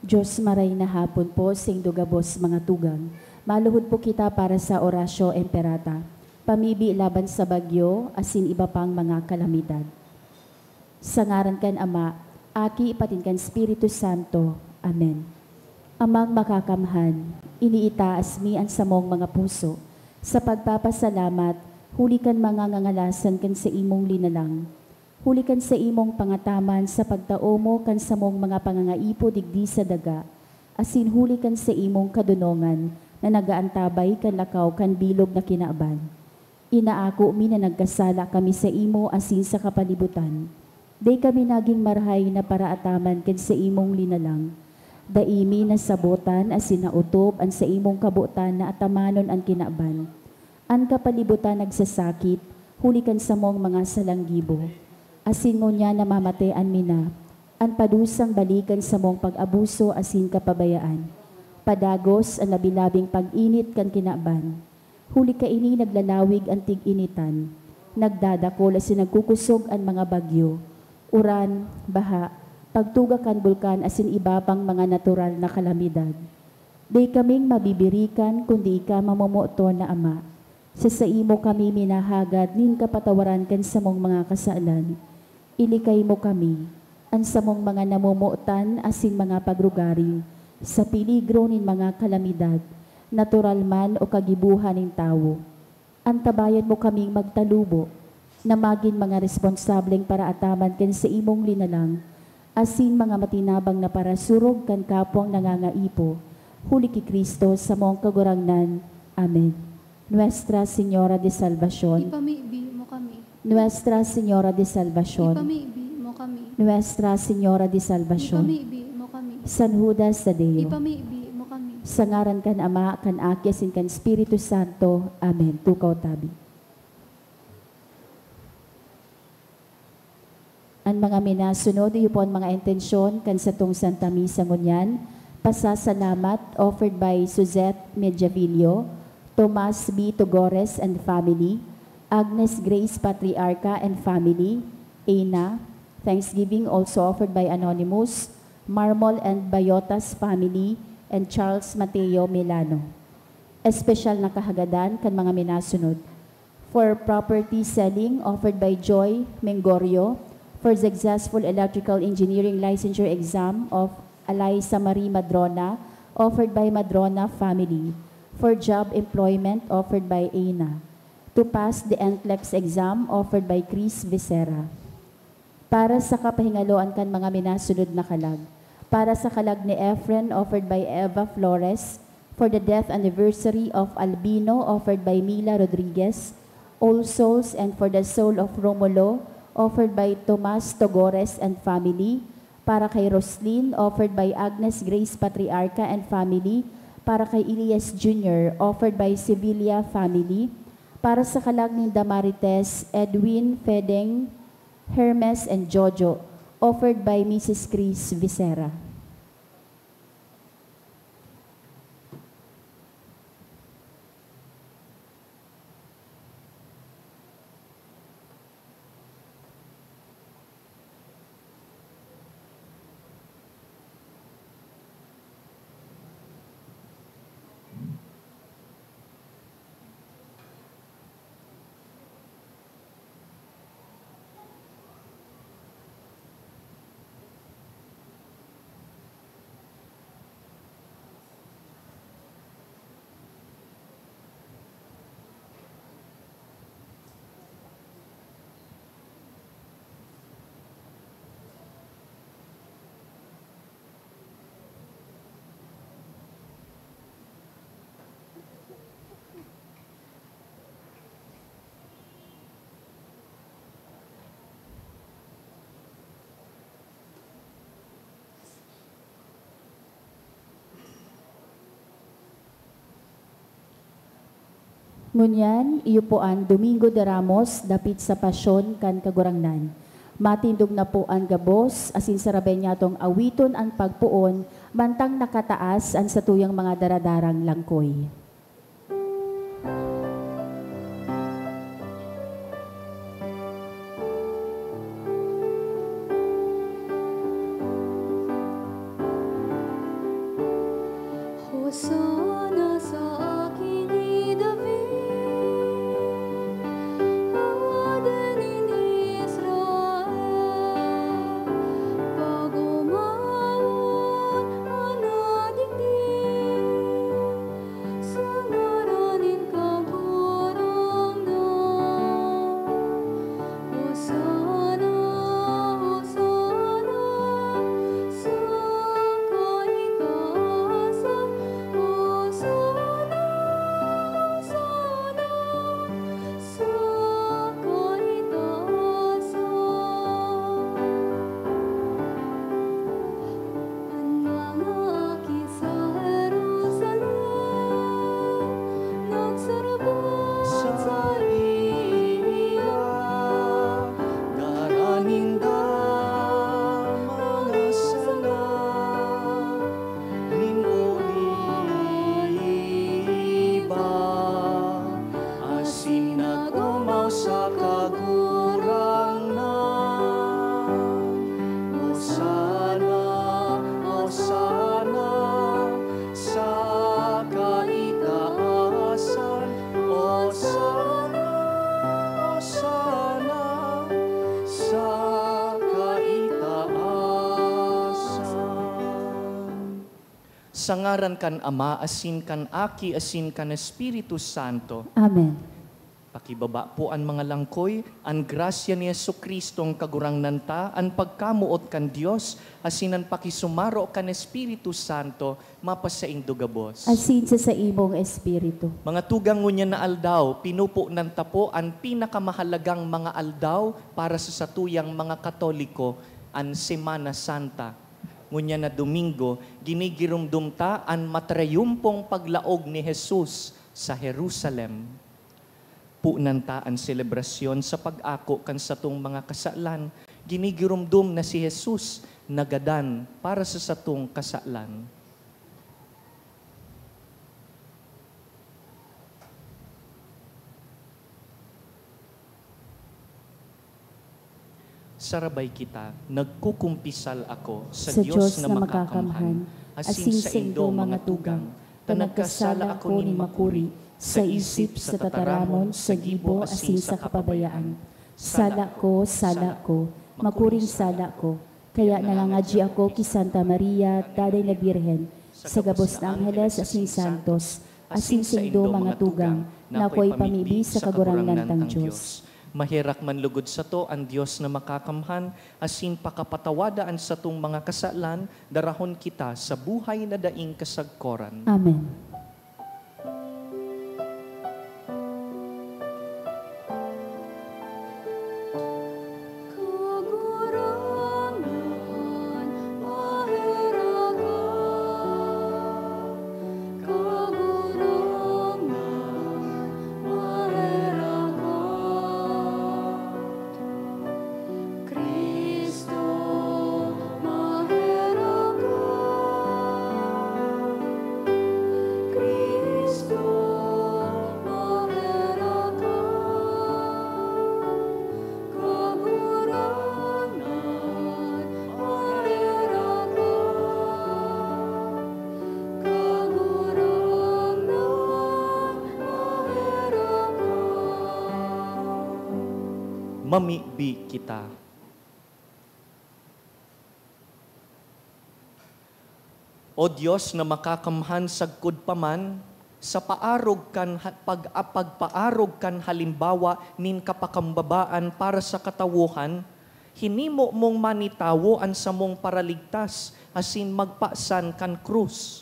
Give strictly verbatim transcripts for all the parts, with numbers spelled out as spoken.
Diyos, maray na hapon po, saindo gabos mga tugang. Maluhod po kita para sa Oratio Imperata, pamibi laban sa bagyo, asin iba pang mga kalamidad. Sa ngaran kan Ama, Aki, patin kan Espiritu Santo. Amen. Amang Makakamhan, iniitaas mi an samong mga puso sa pagpapasalamat huli kan mga ngangalasan kan saimong linalang. Huli kan saimong pangataman sa pagtao mo kan samong mga pangangaipo digdi sa daga, asin huli kan saimong kadonongan na nag-aantabay kan lakaw kan bilog na kinaban. Inaako mi na nagkasala kami saimo asin sa kapalibutan. Dai kami nagin marahay na paraataman kan saimong linalang. Dai mi nasabotan asin naotob an saimong kabotan na atamanon an kinaban. An kapalibutan nagsasakit huli kan samong mga salang gibo, asin ngunyan namamatean mi na. An padusang bali kan samong pag-abuso asin kapabayaan, padagos an labi-labing pag-init kan kinaban. Huli kaini naglalawig an tig-initan, nagdadakol asin nagkukosog an mga bagyo, uran, baha, pagtuga kan bulkan asin iba pang mga natural na kalamidad. Dai kaming mabibirikan kundi ika, mamomoton na Ama. Sa saimo kami minahagad nin kapatawaran kan samong mga kasalan. Ilikay mo kami, an samong mga namomotan asin mga pagrugaring, sa peligro nin mga kalamidad, natural man o kagibohan nin tawo. Antabayan mo kaming magtalubo na magin mga responsableng paraataman kan saimong linalang, asin mga matinabang na parasurog kan kapwang nangangaipo, huli ki Cristo samong Kagurangnan. Amen. Nuestra Señora de Salvacion. Ipamibi mo kami. Nuestra Señora de Salvacion. Ipamibi mo kami. Nuestra Señora de Salvacion. Ipamibi mo kami. San Judas Tadeo. Ipamibi mo kami. Sa ngaran kan Ama, kan Aki, asin kan Espiritu Santo. Amen. Tukaw tabi. An mga minasunod, iyo po an mga intensyon kan satong Santa Misa ngunyan. Pasasalamat, offered by Suzette Mediavillo, Tomas B. Togores and family, Agnes Grace Patriarca and family, Ena. Thanksgiving also offered by Anonymous, Marmol and Bayotas family, and Charles Mateo Milano. Espesyal na kahagadan kan mga minasunod. For property selling offered by Joy Mengorio, for successful electrical engineering licensure exam of Eliza Marie Madrona, offered by Madrona family, for job employment offered by Ena, to pass the NCLEX exam offered by Chris Becerra. Para sa kapahingaloan kan mga minasunod na kalag. Para sa kalag ni Efren, offered by Eva Flores. For the death anniversary of Albino, offered by Mila Rodriguez. All Souls, and for the soul of Romulo, offered by Tomas Togores and family. Para kay Roslyn, offered by Agnes Grace Patriarca and family. Para kay Elias Junior, offered by Sevilla family. Para sa kalag ni Damarites, Edwin, Fedeng, Hermes and Jojo, offered by Missus Chris Vicera. Ngunyan, iyo po an Domingo de Ramos dapit sa Pasyon kan Kagurangnan. Matindog na po an gabos, asin sarabi niyatong awiton an pagpoon, mantang nakataas an satuyang mga daradarang langkoy. Sana, sana, sa kaitaasan, o sana, sana, sa kaitaasan. An mga aki sa Jerusalem, nagsarabot saiya, dara ninda mga sanga nin oliba, asin nag-omaw sa Kagurangnan. Hosana, Hosana sa kaitaasan. Hosana, Hosana sa kaitaasan. Sa ngaran kan Ama, asin kan Aki, asin kan Espiritu Santo. Amen. Pakibaba po an mga langkoy. An grasya ni Jesu-Cristong Kagurangnan ta, an pagkamoot kan Dios, asin an pakisumaro kan Espiritu Santo, mapasaindo gabos. Asin sa saimong espiritu. Mga tugang, ngunyan na aldaw, pinupunan ta po an pinakamahalagang mga aldaw para sa satuyang mga Katoliko, an Semana Santa. Ngunyan na Domingo, ginigiromdom ta an matrayumpong paglaog ni Jesus sa Jerusalem. Punan ta an selebrasyon sa pag-ako kan satong mga kasalan. Ginigiromdom na si Jesus nagadan para sa satong kasalan. Sarabay kita, nagkukumpisal ako sa Sa Dios Dios na na makakamhan, makakamhan, asin asin saindo, saindo, mga mga tugang, tugang, ta ta nagkasala nagkasala ako ako nin nin makuri, makuri, sa isip, sa tataramon, sa gibo, asin sa kapabayaan. Sala ko, sala ko, makuring sala ko. Kaya nangangadyi ako ki Santa Maria, Daday na Birhen, sa gabos na angheles asin santos, asin saindo, mga tugang, na ako'y pamibi sa Kagurangnan tang Dios. Maherak man lugod sato an Dios na makakamhan, asin pakapatawada an satong mga kasalan, darahon kita sa buhay na daing kasagkoran. Amen. Kagurangnan, maherak ka. Kagurangnan, maherak ka. Cristo, maherak ka. Cristo, maherak ka. Kagurangnan, maherak ka. Kagurangnan, maherak ka. Mamibi kita. O Dios na makakamhan, sagkod pa man sa paarog kan ha-, pag-, ah, pagpaarog kan halimbawa nin kapakambabaan para sa katawohan, hinimo mong manitawo an samong Paraligtas asin magpasan kan krus.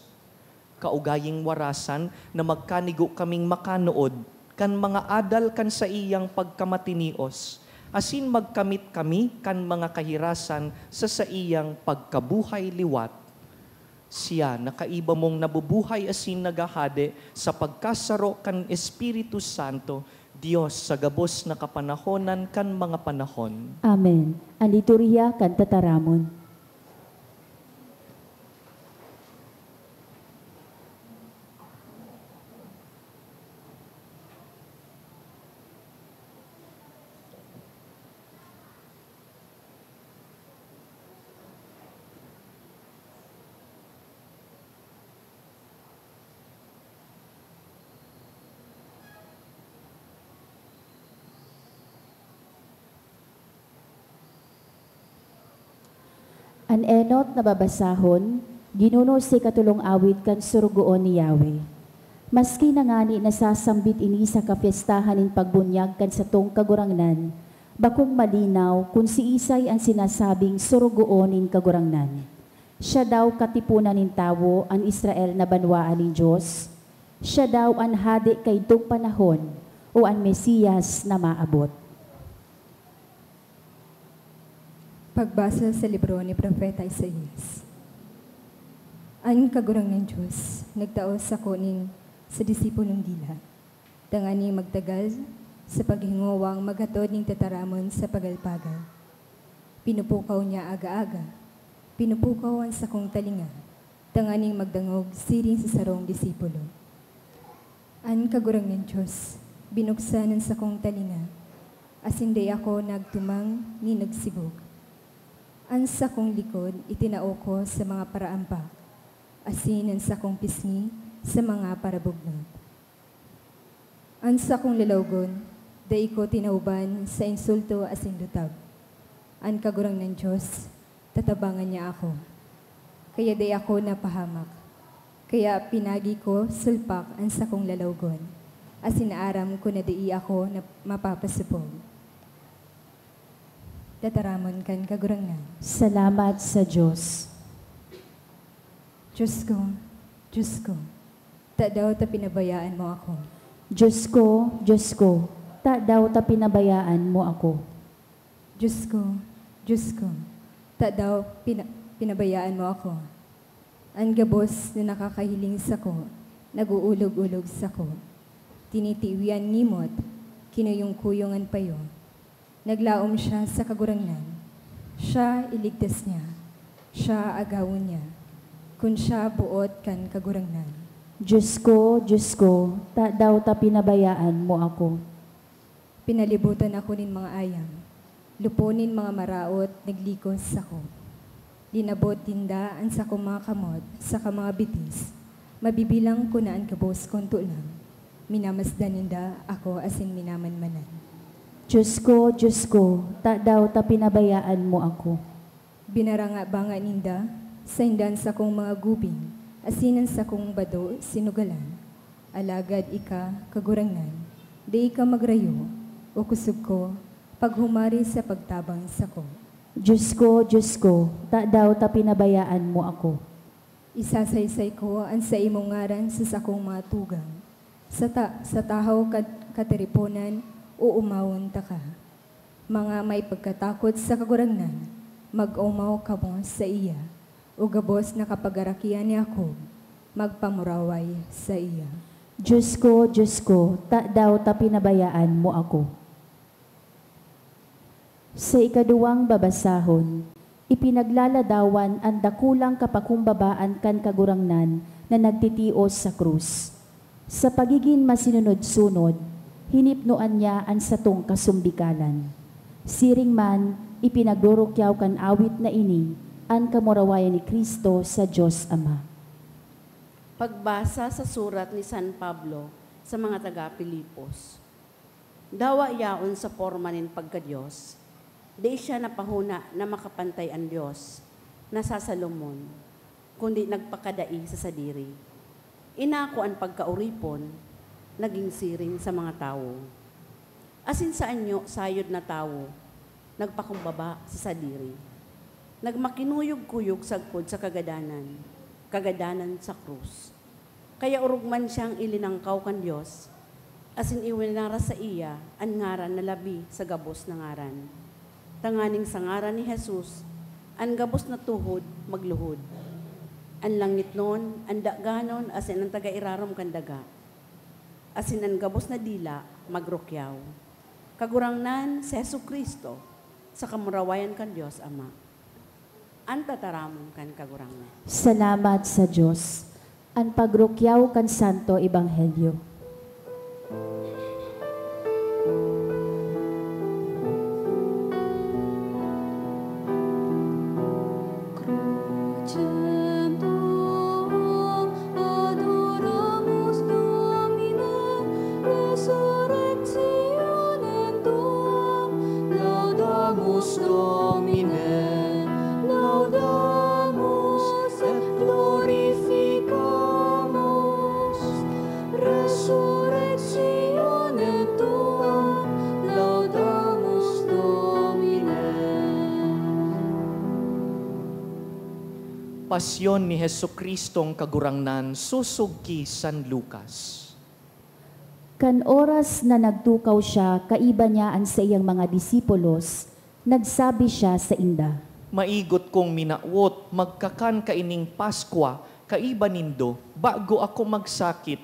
Kaugaying warasan na magkanigo kaming makanood kan mga adal kan saiyang pagkamatinios, asin magkamit kami kan mga kahirasan sa saiyang pagkabuhay liwat. Siya na kaiba mong nabubuhay asin naghahade sa pagkasaro kan Espiritu Santo, Dios sa gabos na kapanahonan kan mga panahon. Amen. An liturhiya kan tataramon. An enot na babasahon, ginuno sa ikatolong awit kan Sorogoon ni Yahweh. Maski na ngani nasasambit ini sa kapyestahan nin pagbunyag kan satong Kagurangnan, Bakong malinaw kun siisay an sinasabing sorogoon nin Kagurangnan. Siya daw katiponan nin tawo, an Israel na banwaan nin Dios? Siya daw an hade kaidtong panahon o an Mesias na maabot? Pagbasa sa libro ni Propeta Isaias. An Kagurangnan Dios nagtao sako nin sa disipulong dila, tanganing magtagal sa paghingowang maghatod nin tataramon sa pagalpagan. Pinupukaw niya aga-aga, pinupukaw an sakong talinga, tanganing magdangog siring sa sarong disipulo. An Kagurangnan Dios binuksan an sakong talinga, asin dai ako nagtumang ni nagsibog. An sakong likod itinao ko sa mga paraampak, asin an sakong pisngi sa mga parabugnot. An sakong lalawgon, dai ko tinauban sa insulto asin lutab. An Kagurangnan Dios, tatabangan niya ako. Kaya dai ako napahamak. Kaya pinagi ko sulpak an sakong lalawgon, asin aram ko na dai ako na mapapasopog. Tataramon kan Kagurangnan. Salamat sa Dios. Dios ko, Dios ko, tadaw ta pinabayaan mo ako? Dios ko, Dios ko, tadaw ta pinabayaan mo ako? Dios ko, Dios ko, tadaw pina-, pinabayaan mo ako? An gabos na nakakahiling sako, nag-uulog-ulog sako. Tinitiwi an ngimot, kinuyong-kuyong an payo. Naglaom siya sa Kagurangnan. Siya iligtas niya. Siya agawon niya, kun siya boot kan Kagurangnan. Dios ko, Dios ko, tadaw ta pinabayaan mo ako? Pinalibutan ako nin mga ayam, lupon nin mga maraot naglikos sako. Linabot ninda an sakong mga kamot saka mga bitis. Mabibilang ko na an gabos kong tolang. Minamasdan ninda ako asin minamanmanan. Dios ko, Dios ko, tadaw ta pinabayaan mo ako? Binaranga-banga ninda, sainda an sakong mga gubing, asin an sakong bado sinugalan. Alagad ika, Kagurangnan, dai ka magrayo, o kusog ko, paghumari sa pagtabang sako. Dios ko, Dios ko, tadaw ta pinabayaan mo ako? Isasaysay ko an saimong ngaran sa sakong mga tugang. Sa ta-, sa tahaw kan katiriponan, oomawon taka. Mga may pagkatakot sa Kagurangnan, mag-omaw kamo saiya. O gabos na kapagarakian ni Jacob, magpamuraway saiya. Dios ko, Dios ko, tadaw ta pinabayaan mo ako? Sa ikaduwang babasahon, ipinaglaladawan an dakulang kapakumbabaan kan Kagurangnan na nagtitios sa krus. Sa pagigin masinunod-sunod, hinipnoan niya an satong kasumbikalan. Siring man, ipinagrurukyaw kan awit na ini an kamurawayan ni Cristo sa Dios Ama. Pagbasa sa surat ni San Pablo sa mga taga Filipos. Dawa yaon sa porma nin pagka-Dios, dai siya napahona na makapantay an Dios na sa Salomon, kundi nagpakadai sa sadiri. Inako an pagkaoripon, nagin siring sa mga tawo. Asin sa anyo sayod na tawo, nagpakumbaba sa sadiri. Nagmakinuyog-kuyog sagkod sa kagadanan, kagadanan sa krus. Kaya orog man siyang ilinangkaw kan Dios, asin iwinaras saiya an ngaran na labi sa gabos na ngaran, tanganing sa ngaran ni Jesus, an gabos na tuhod magluhod, an langitnon, an daganon, asin an taga irarom kan daga, asin an gabos na dila magrukyaw. Kagurangnan, si Jesu-Cristo, sa kamurawayan kan Dios Ama. An tataramon kan Kagurangnan. Salamat sa Dios. An pagrukyaw kan Santo Ebanghelyo. Crucem tuam adoramus, Domine, resurrectionem tuam laudamus, Domine, laudamus et glorificamus. Resurrectionem tuam laudamus, Domine. Pasyon ni Jesu-Cristong Kagurangnan sosog ki San Lucas. Kan oras na nagtukaw siya kaiba niya an saiyang mga disipulos, nagsabi siya sainda, Maigot kong minawot magkakan kaining Paskwa kaiba nindo, bago ako magsakit.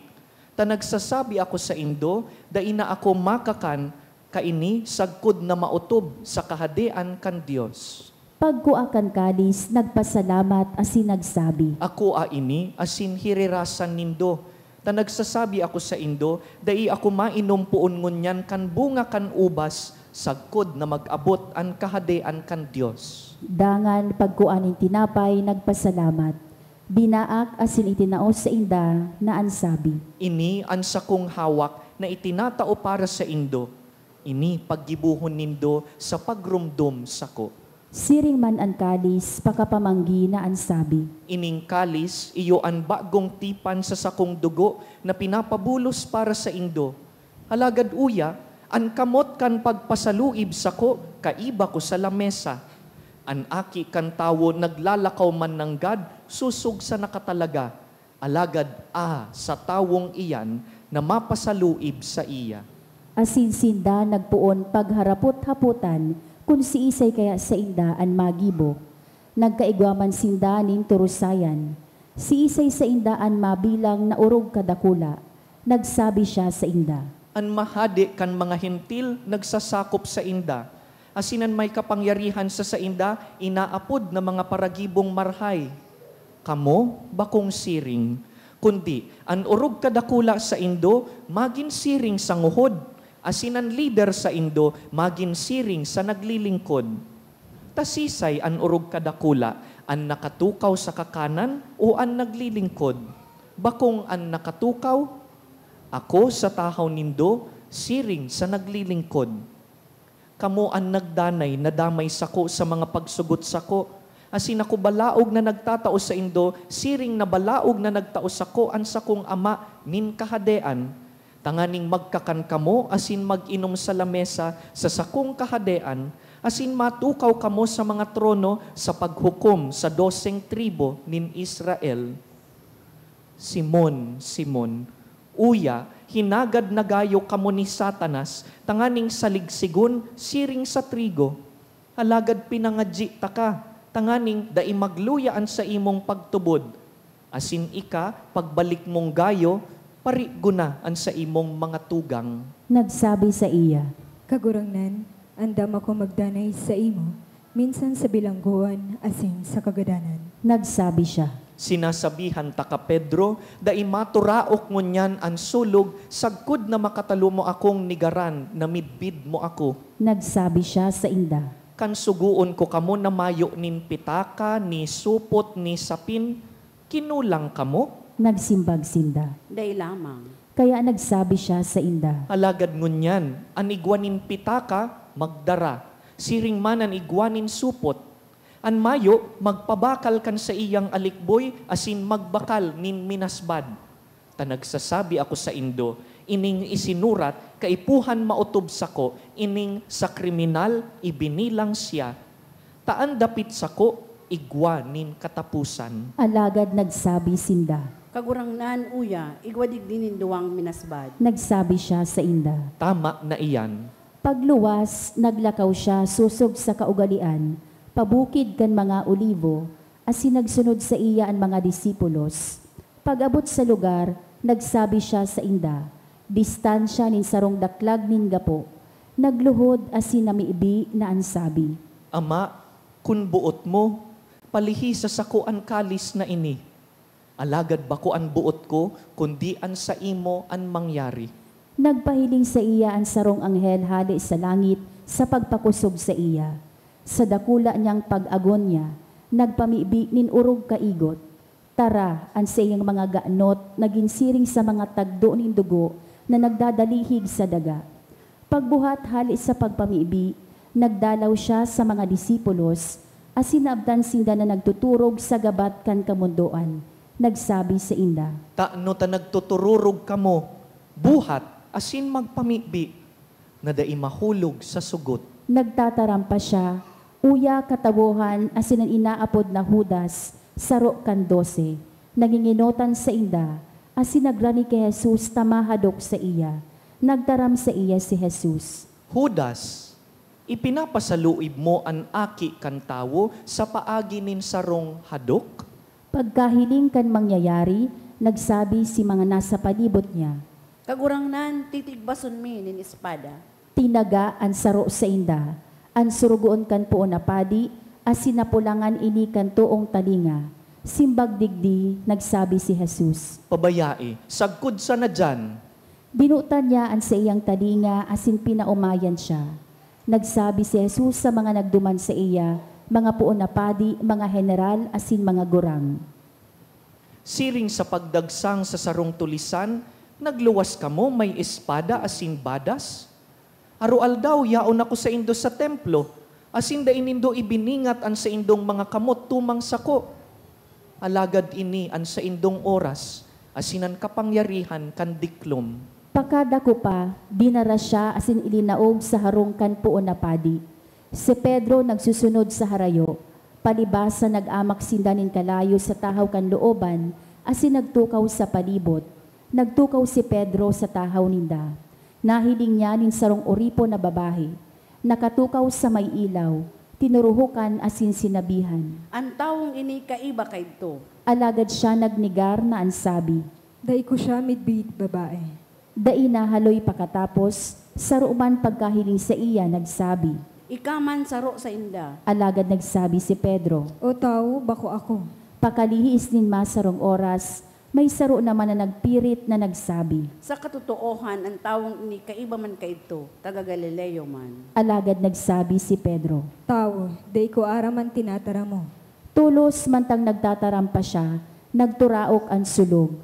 Ta nagsasabi ako saindo, dai na ako makakan kaini sagkod na maotob sa Kahadean kan Dios. Pagkua kan kalis, nagpasalamat asin nagsabi, Akoa ini asin hirirasan nindo, ta nagsasabi ako saindo, dai ako mainom poon ngunyan kan bunga kan ubas sagkod na mag-abot an Kahadean kan Dios. Dangan pagkua nin tinapay, nagpasalamat, binaak asin itinao sainda na an sabi, Ini an sakong hawak na itinatao para saindo. Ini paggibohon nindo sa pagromdom sako. Siring man an kalis, pakapamanggi na an sabi, Ining kalis iyo an bagong tipan sa sakong dugo na pinapabulos para saindo. Alagad uya, an kamot kan pagpasaluib sako kaiba ko sa lamesa. An Aki kan Tawo naglalakaw man nanggad sosog sa nakatalaga, alagad ah sa tawong iyan na mapasaluib saiya. Asin sinda nagpoon pagharapot-hapotan kun siisay kaya sainda an magibo. Nagkaigwa man sinda nin turusayan, siisay sainda an mabilang na orog kadakula. Nagsabi siya sainda, An mahade kan mga Hentil nagsasakop sainda, asin an may kapangyarihan sa sainda inaapod na mga paragibong marhay. Kamo, bakong siring, kundi an orog kadakula saindo magin siring sa nguhod, asin an lider saindo magin siring sa naglilingkod. Ta sisay an orog kadakula, an nakatukaw sa kakanan o an naglilingkod? Bakong an nakatukaw? Ako sa tahaw nindo, siring sa naglilingkod. Kamo an nagdanay na damay sako sa mga pagsugot sako, asin ako balaog na nagtatao saindo, siring na balaog na nagtao sako an sakong Ama nin Kahadean, tanganing magkakan kamo asin mag-inom sa lamesa sa sakong Kahadean, asin matukaw kamo sa mga trono sa paghukom sa doseng tribu nin Israel. Simon, Simon, uya, hinagad na gayo kamo ni Satanas tanganing saligsigon siring sa trigo. Alagad pinangadyi taka tanganing dai magluya an saimong pagtubod, asin ika, pagbalik mong gayo, parigona an saimong mga tugang. Nagsabi saiya, Kagurangnan, andam ako magdanay saimo, minsan sa bilanggoan asin sa kagadanan. Nagsabi siya, Sinasabihan taka, Pedro, dai maturaok ngunyan an sulog sagkod na makatalumo akong nigaran na midbid mo ako. Nagsabi siya sainda, Kan sugoon ko kamo na mayo nin pitaka, ni supot, ni sapin, kinulang kamo? Nagsimbag sinda, Dai lamang. Kaya nagsabi siya sainda, Alagad ngunyan, an igwa nin pitaka, magdara. Siring man an igwa nin supot. An mayo, magpabakal kan saiyang alikboy asin magbakal nin minasbad. Ta nagsasabi ako saindo, ining isinurat kaipuhan maotob sako, ining sa kriminal ibinilang siya. Ta an dapit sako, igwa nin kataposan. Alagad nagsabi sinda, Kagurangnan, uya, igwa digdi nin duwang minasbad. Nagsabi siya sainda, Tama na iyan. Pagluwas, naglakaw siya sosog sa kaugalean, pabukid kan mga Olivo, asin nagsunod saiya an mga disipulos. Pag-abot sa lugar, nagsabi siya sainda, distansya nin sarong daklag nin gapo, nagluhod asin namibi na an sabi, Ama, kun boot mo, palihi sa sako an kalis na ini. Alagad bako an boot ko, kundi an saimo an mangyari. Nagpahiling saiya an sarong anghel hale sa langit sa pagpakosog saiya. Sa dakula niyang pag-agonya, nagpamibi nin orog kaigot. Tara, an saiyang mga ganot nagin siring sa mga tagdo nin dugo na nagdadalihig sa daga. Pagbuhat hale sa pagpamibi, nagdalaw siya sa mga disipulos, asin naabtan sinda na nagtuturog sa gabat kan kamondoan. Nagsabi sainda, Tano ta nagtutururog kamo? Buhat asin magpamibi, na dai mahulog sa sugot. Nagtataram pa siya, uya katawohan asin an inaapod na Judas, saro kan dose, nangingenotan sainda, asin nagrani ki Jesus ta mahadok saiya. Nagtaram saiya si Jesus, "Judas, ipinapasaluib mo an Aki kan Tawo sa paagi nin sarong hadok?" Pagkahiling kan mangyayari, nagsabi si mga nasa palibot niya, "Kagurangnan, titigbason mi nin espada." Tinaga an saro sainda, an sorogoon kan poon na padi, asin napulangan ini kan toong talinga. Simbag digdi, nagsabi si Jesus, "Pabayae, sagkod sana diyan!" Dinutan niya an saiyang talinga asin pinaomayan siya. Nagsabi si Jesus sa mga nagduman saiya, mga poon na padi, mga heneral, asin mga gurang, "Siring sa pagdagsang sa sarong tulisan, nagluwas kamo may espada asin badas? Aroaldaw yaon ako saindo sa templo, asin dai nindo ibiningat an saindong mga kamot tumang sako. Alagad ini an saindong oras asin an kapangyarihan kan diklom." Pakadako pa, dinara siya asin ilinaog sa harong kan poon na padi. Si Pedro nagsusunod sa harayo. Palibasa, nag-amak sinda nin kalayo sa tahaw kan looban asin nagtukaw sa palibot. Nagtukaw si Pedro sa tahaw ninda. Nahiling niya nin sarong oripon na babayi, nakatukaw sa may ilaw, tinuruhokan asin sinabihan, "An tawong ini kaiba kaidto." Alagad siya nagnegar na an sabi, "Dai ko siya midbid, babae." Dai nahaloy pakatapos, saro man pagkahiling saiya nagsabi, "Ika man saro sainda." Alagad nagsabi si Pedro, "O tawo, bako ako." Pakalihis nin masarong oras, may saro naman na nagpirit na nagsabi, "Sa katotoohan, an tawong ini kaiba man kaidto, taga Galileo man." Alagad nagsabi si Pedro, "Tawo, dai ko aram an tinataram mo." Tolos mantang nagtataram pa siya, nagturaok an sulog.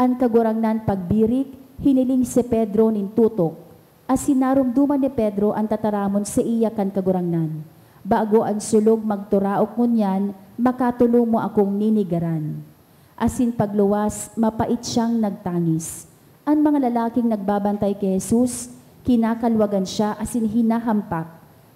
An Kagurangnan pagbirik, hiniling si Pedro nin tutok, asin naromdoman ni Pedro an tataramon saiya kan Kagurangnan. Bago an sulog magturaok ngunyan, makatolong mo akong ninegaran. Asin pagluwas, mapait siyang nagtangis. An mga lalaking nagbabantay ki Jesus, kinakalwagan siya asin hinahampak,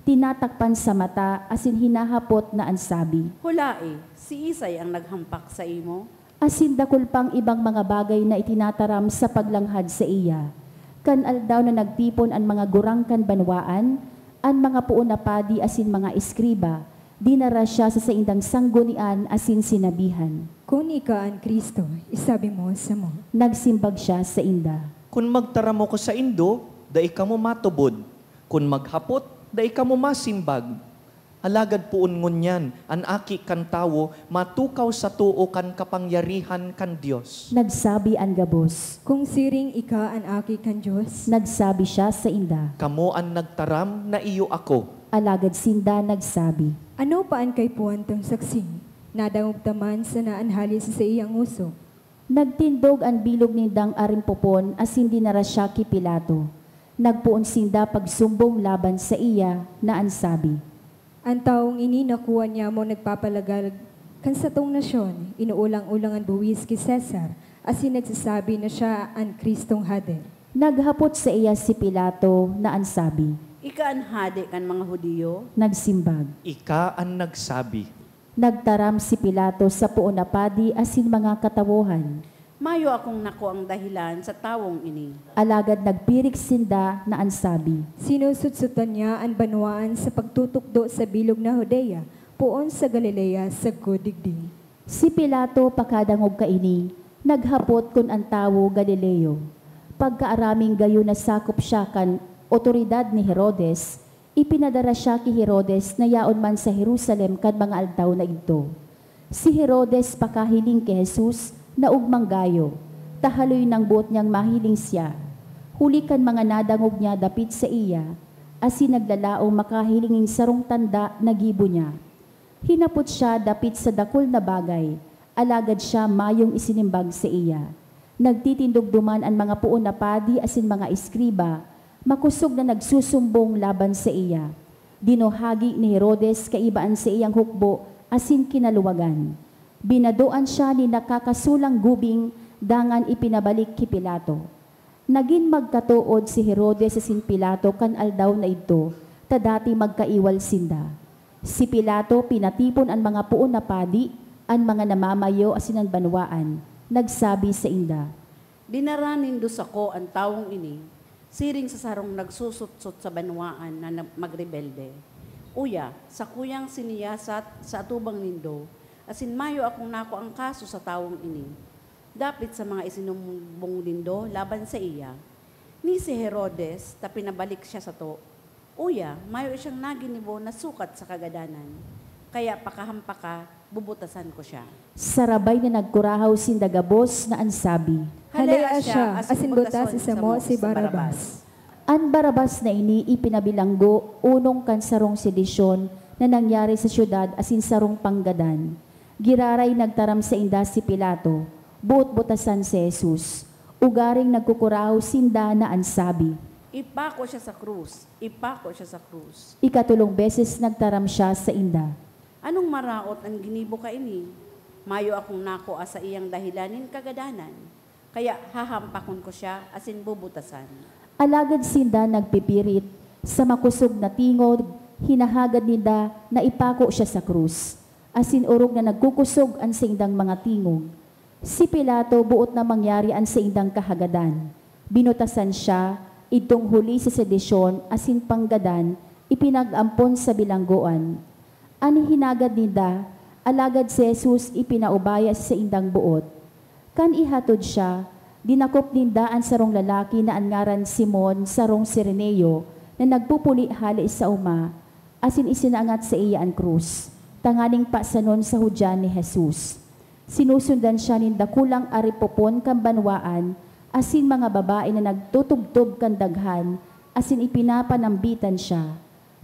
tinatakpan sa mata asin hinahapot na an sabi, "Hulai, siisay an naghampak saimo?" Asin dakul pang ibang mga bagay na itinataram sa paglanghad saiya. Kan aldaw na nagtipon an mga gurang kan banwaan, an mga poon na padi asin mga eskriba, dinara siya sa saindang sanggunian asin sinabihan, "Kun ika an Cristo, isabi mo samo." Nagsimbag siya sainda, "Kun magtaram ako saindo, dai kamo matubod. Kun maghapot, dai kamo masimbag. Alagad poon ngunyan, an Aki kan Tawo matukaw sa too kan kapangyarihan kan Dios." Nagsabi an gabos, "Kun siring ika an Aki kan Dios," nagsabi siya sainda, "kamo an nagtaram na iyo ako." Alagad sinda nagsabi, "Ano pa an kaipuhan tang saksi? Nadangog ta man sana an hale sa saiyang oso." Nagtindog an bilog nindang arimpopon asin dinara siya ki Pilato. Nagpoon sinda pagsumbong laban saiya na an sabi, "An tawong ini nakua niyamo nagpapalaglag kan satong nasyon, inuulang-ulang an buwis ki Cesar, asin nagsasabi na siya an Cristong Hade." Naghapot saiya si Pilato na an sabi, "Ika an hade kan mga Judio?" Nagsimbag, "Ika an nagsabi." Nagtaram si Pilato sa poon na padi asin mga katawohan, "Mayo akong nakuang dahelan sa tawong ini." Alagad nagpirik sinda na an sabi, "Sinusutsutan niya an banwaan sa pagtutukdo sa bilog na Judea, poon sa Galilea sagkod digdi." Si Pilato, pakadangog kaini, naghapot kun an tawo Galileo. Pagkaaraman gayon na sakop siya kan otoridad ni Herodes, ipinadara siya ki Herodes na yaon man sa Jerusalem kan mga aldaw na idto. Si Herodes pakahiling ki Jesus na ugmang gayo, ta haloy nang boot niyang mahiling siya, huli kan mga nadangog niya dapit saiya, asin naglalaom makahiling nin sarong tanda na gibo niya. Hinapot siya dapit sa dakul na bagay, alagad siya mayong isinimbag saiya. Nagtitindog duman an mga poon na padi asin mga eskriba, makosog na nagsusumbong laban saiya. Dinuhagi ni Herodes kaiba an saiyang hukbo asin kinaluwagan. Binadoan siya nin nakakasulang gubing dangan ipinabalik ki Pilato. Nagin magkatood si Herodes asin Pilato kan aldaw na idto, ta dati magkaiwal sinda. Si Pilato pinatipon an mga poon na padi, An mga namamayo asin an banwaan nagsabi sainda, "Dinara nindo sako an tawong ini siring sa sarong nagsusutsot sa banwaan na na-, magrebelde. Uya, sakuyang siniyasat sa atubang nindo, asin mayo akong nakuang kaso sa tawong ini, dapit sa mga isinumbong nindo laban saiya. Ni si Herodes, ta pinabalik siya sato, uya, mayo siyang naginibo na sukat sa kagadanan. Kaya pakahampaka, bubutasan ko siya." Sarabay na nagkurahaw sinda gabos na an sabi, "Halea siya, asin butason samo si Barrabas." An Barrabas na ini ipinabilanggo onong kan sarong sedisyon na nangyari sa syudad asin sarong panggadan. Giraray nagtaram sainda si Pilato, boot butasan si Jesus. Ugaring nagkukurahaw sinda na an sabi, "Ipako siya sa krus! Ipako siya sa krus!" Ikatolong beses nagtaram siya sainda, "Anong maraot an ginibo kaini? Mayo akong nakua saiyang dahelan nin kagadanan, kaya hahampakon ko siya asin bubutasan." Alagad sinda nagpipirit sa makosog na tingog, hinahagad ninda na ipako siya sa krus, asin orog na nagkukosog an saindang mga tingog. Si Pilato boot na mangyari an saindang kahagadan. Binutasan siya, idtong huli sa sedisyon asin panggadan, ipinag-ampon sa bilanggoan. An hinagad ninda, alagad si Jesus ipinaubaya sa saindang boot. Kan ihatod siya, dinakop ninda an sarong lalaki na an ngaran Simon, sarong Cireneo, na nagpupuli hale sa oma, asin isinangat saiya an krus, tanganing pasanon sa hudyan ni Jesus. Sinusundan siya nin dakulang aripopon kan banwaan asin mga babae na nagtutubtob kan daghan asin ipinapanambitan siya.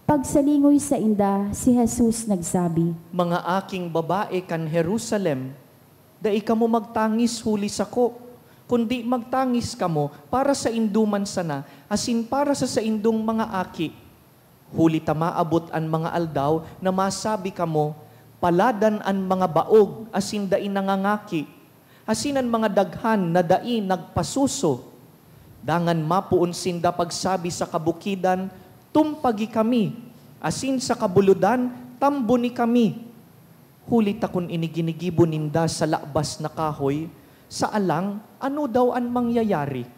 Pagsalingoy sainda, si Jesus nagsabi, "Mga aking babae kan Jerusalem, dai kamo magtangis huli sako, kundi magtangis kamo para saindo man sana asin para sa saindong mga aki. Huli ta maabot an mga aldaw na masabi kamo, 'Paladan an mga baog asin dai nangangaki, asin an mga daghan na dai nagpasuso.' Dangan mapoon sinda pagsabi sa kabukidan, 'Tumpagi kami,' asin sa kabulodan, 'Tamboni kami.' Huli ta kun ini ginigibo ninda sa labas na kahoy, sa alang, ano daw an mangyayari?"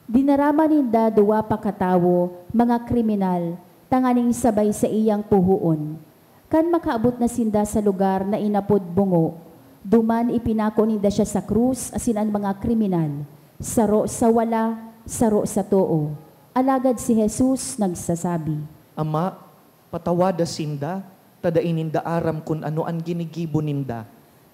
Dinarama ninda duwa pa katawo, mga kriminal, tanganing sabay saiyang puhoon. Kan makaabot na sinda sa lugar na inapod Bungo, duman ipinako ninda siya sa krus asin an mga kriminal, saro sa wala, saro sa too. Alagad si Jesus nagsasabi, "Ama, patawada sinda, ta dai ninda aram kun ano an ginigibo ninda."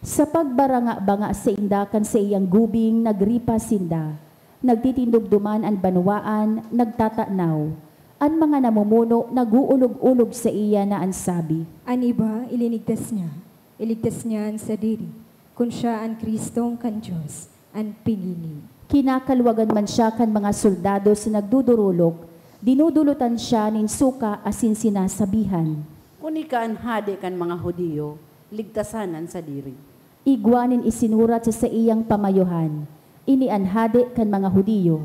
Sa pagbaranga-banga sainda kan saiyang gubing, nagripas sinda. Nagtitindog duman an banwaan, nagtatanaw. An mga namumuno nag-uulog-olog saiya na an sabi, "An iba, ilinigtas niya. Iligtas niya an sadiri, kun siya an Kristong kan Dios, an pinili." Kinakalwagan man siya kan mga soldados na nagdodorolok, dinudulotan siya nin suka asin sinasabihan, "Kun ika an hade kan mga Judio, ligtasan an sadiri." Igwa nin isinurat sa saiyang pamayohan, "Ini an hade kan mga Judio."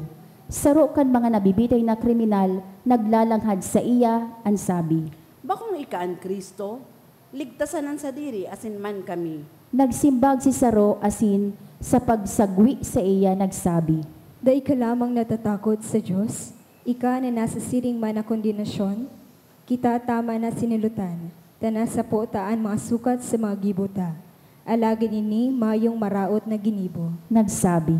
Saro kan mga nabibitay na kriminal naglalanghad saiya, an sabi, "Bakong ika an Cristo? Ligtasan an sadiri asin man kami." Nagsimbag si saro asin sa pagsagwi saiya nagsabi, "Dai ka lamang natatakot sa Dios, ika na nasa siring man na kondenasyon? Kita tama na sinulotan, ta nasapo ta an mga sukat sa mga gibo ta, alagad ini mayong maraot na ginibo." Nagsabi,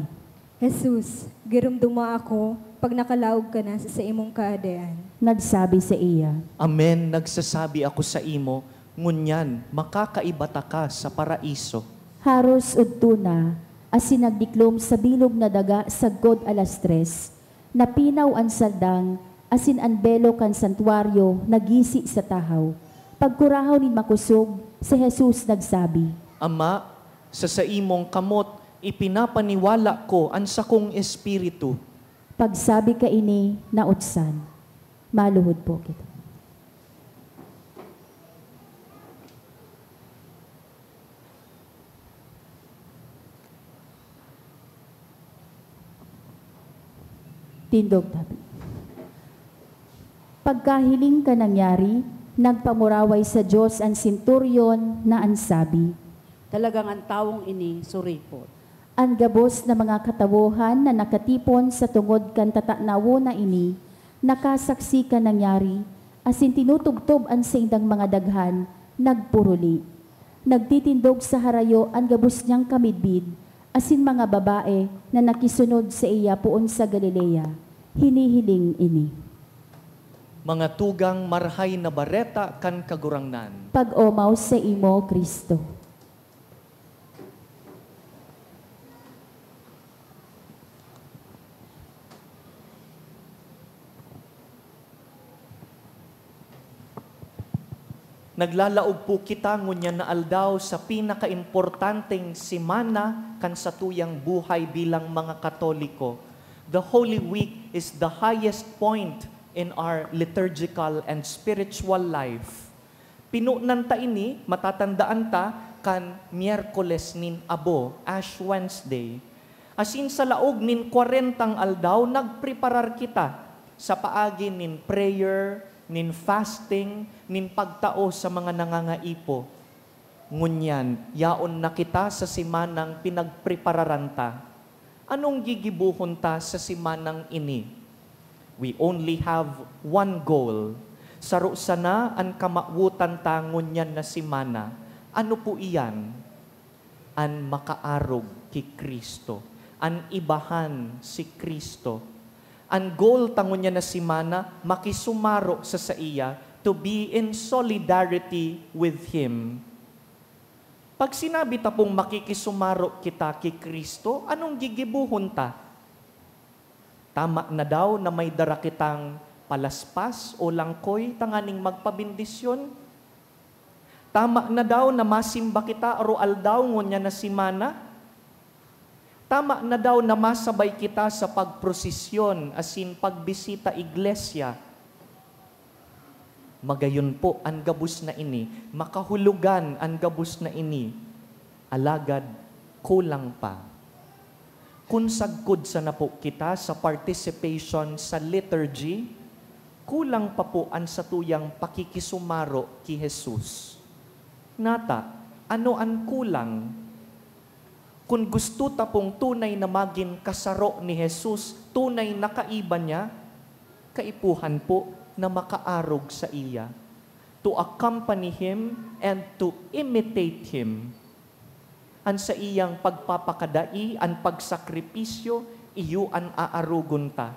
"Jesus, giromdoma ako pag nakalaog ka na sa saimong Kahadean." Nagsabi saiya, "Amen, nagsasabi ako saimo, ngunyan makakaiba taka sa Paraiso." Haros udto na, asin nagdiklom sa bilog na daga sagkod alas tres. Napinaw an saldang, asin an belo kan santuaryo nagisi sa tahaw. Pagkurahaw nin makosog, si Jesus nagsabi, "Ama, sa saimong kamot ipinapaniwala ko an sakong espiritu." Pagsabi kaini, nautsan. Maluhod po kita. Tindog tabi. Pagkahiling kan nangyari, nagpamuraway sa Dios an senturyon na an sabi, Talagang ang tawong ini suripot. An gabos na mga katawohan na nakatipon sa tungod kan tatanawon na ini, nakasaksi kan nangyari, asin tinutubtob an saindang mga daghan, nagpuruli. Nagtitindog sa harayo an gabos niyang kamidbid, asin mga babae na nakisunod saiya poon sa Galilea, hinihiling ini. Mga tugang, Marahay na Bareta kan Kagurangnan. Pag-omaw saimo, Cristo. Naglalaog po kita ngunyan na aldaw sa pinakaimportanteng semana kan satuyang buhay bilang mga Katoliko. The Holy Week is the highest point in our liturgical and spiritual life. Pinonan ta ini, matatandaan ta, kan Miyerkules nin Abo, Ash Wednesday. Asin sa laog nin kwarentang aldaw, nagpreparar kita sa paagi nin prayer, nin fasting, nin pagtao sa mga nangangaipo. Ngunyan, yaon na kita sa semanang pinagprepararan ta. Anong gigibohon ta sa semanang ini? We only have one goal. Saro sana an kamawotan ta ngunyan na semana. Ano po iyan? An makaarog ki Cristo, an ibahan si Cristo. An goal ta ngunyan na semana, makisumaro sa saiya, to be in solidarity with Him. Pag sinabi ta pong makikisumaro kita ki Cristo, anong gigibohon ta? Tama na daw na may dara kitang palaspas o langkoy tanganing magpabendisyon? Tama na daw na masimba kita aroaldaw ngunyan na semana? Tama na daw na masabay kita sa pagprosesyon asin pagbisita iglesia? Magayon po an gabos na ini, makahulogan an gabos na ini, alagad kulang pa. Kun sagkod sana po kita sa participation sa liturgy, kulang pa po an satuyang pakikisumaro ki Jesus. Nata, ano an kulang? Kun gusto ta pong tunay na magin kasaro ni Jesus, tunay na kaiba niya, kaipuhan po na makaarog saiya, to accompany Him and to imitate Him. An saiyang pagpapakadai, an pagsakripisyo, iyo an aarogon ta.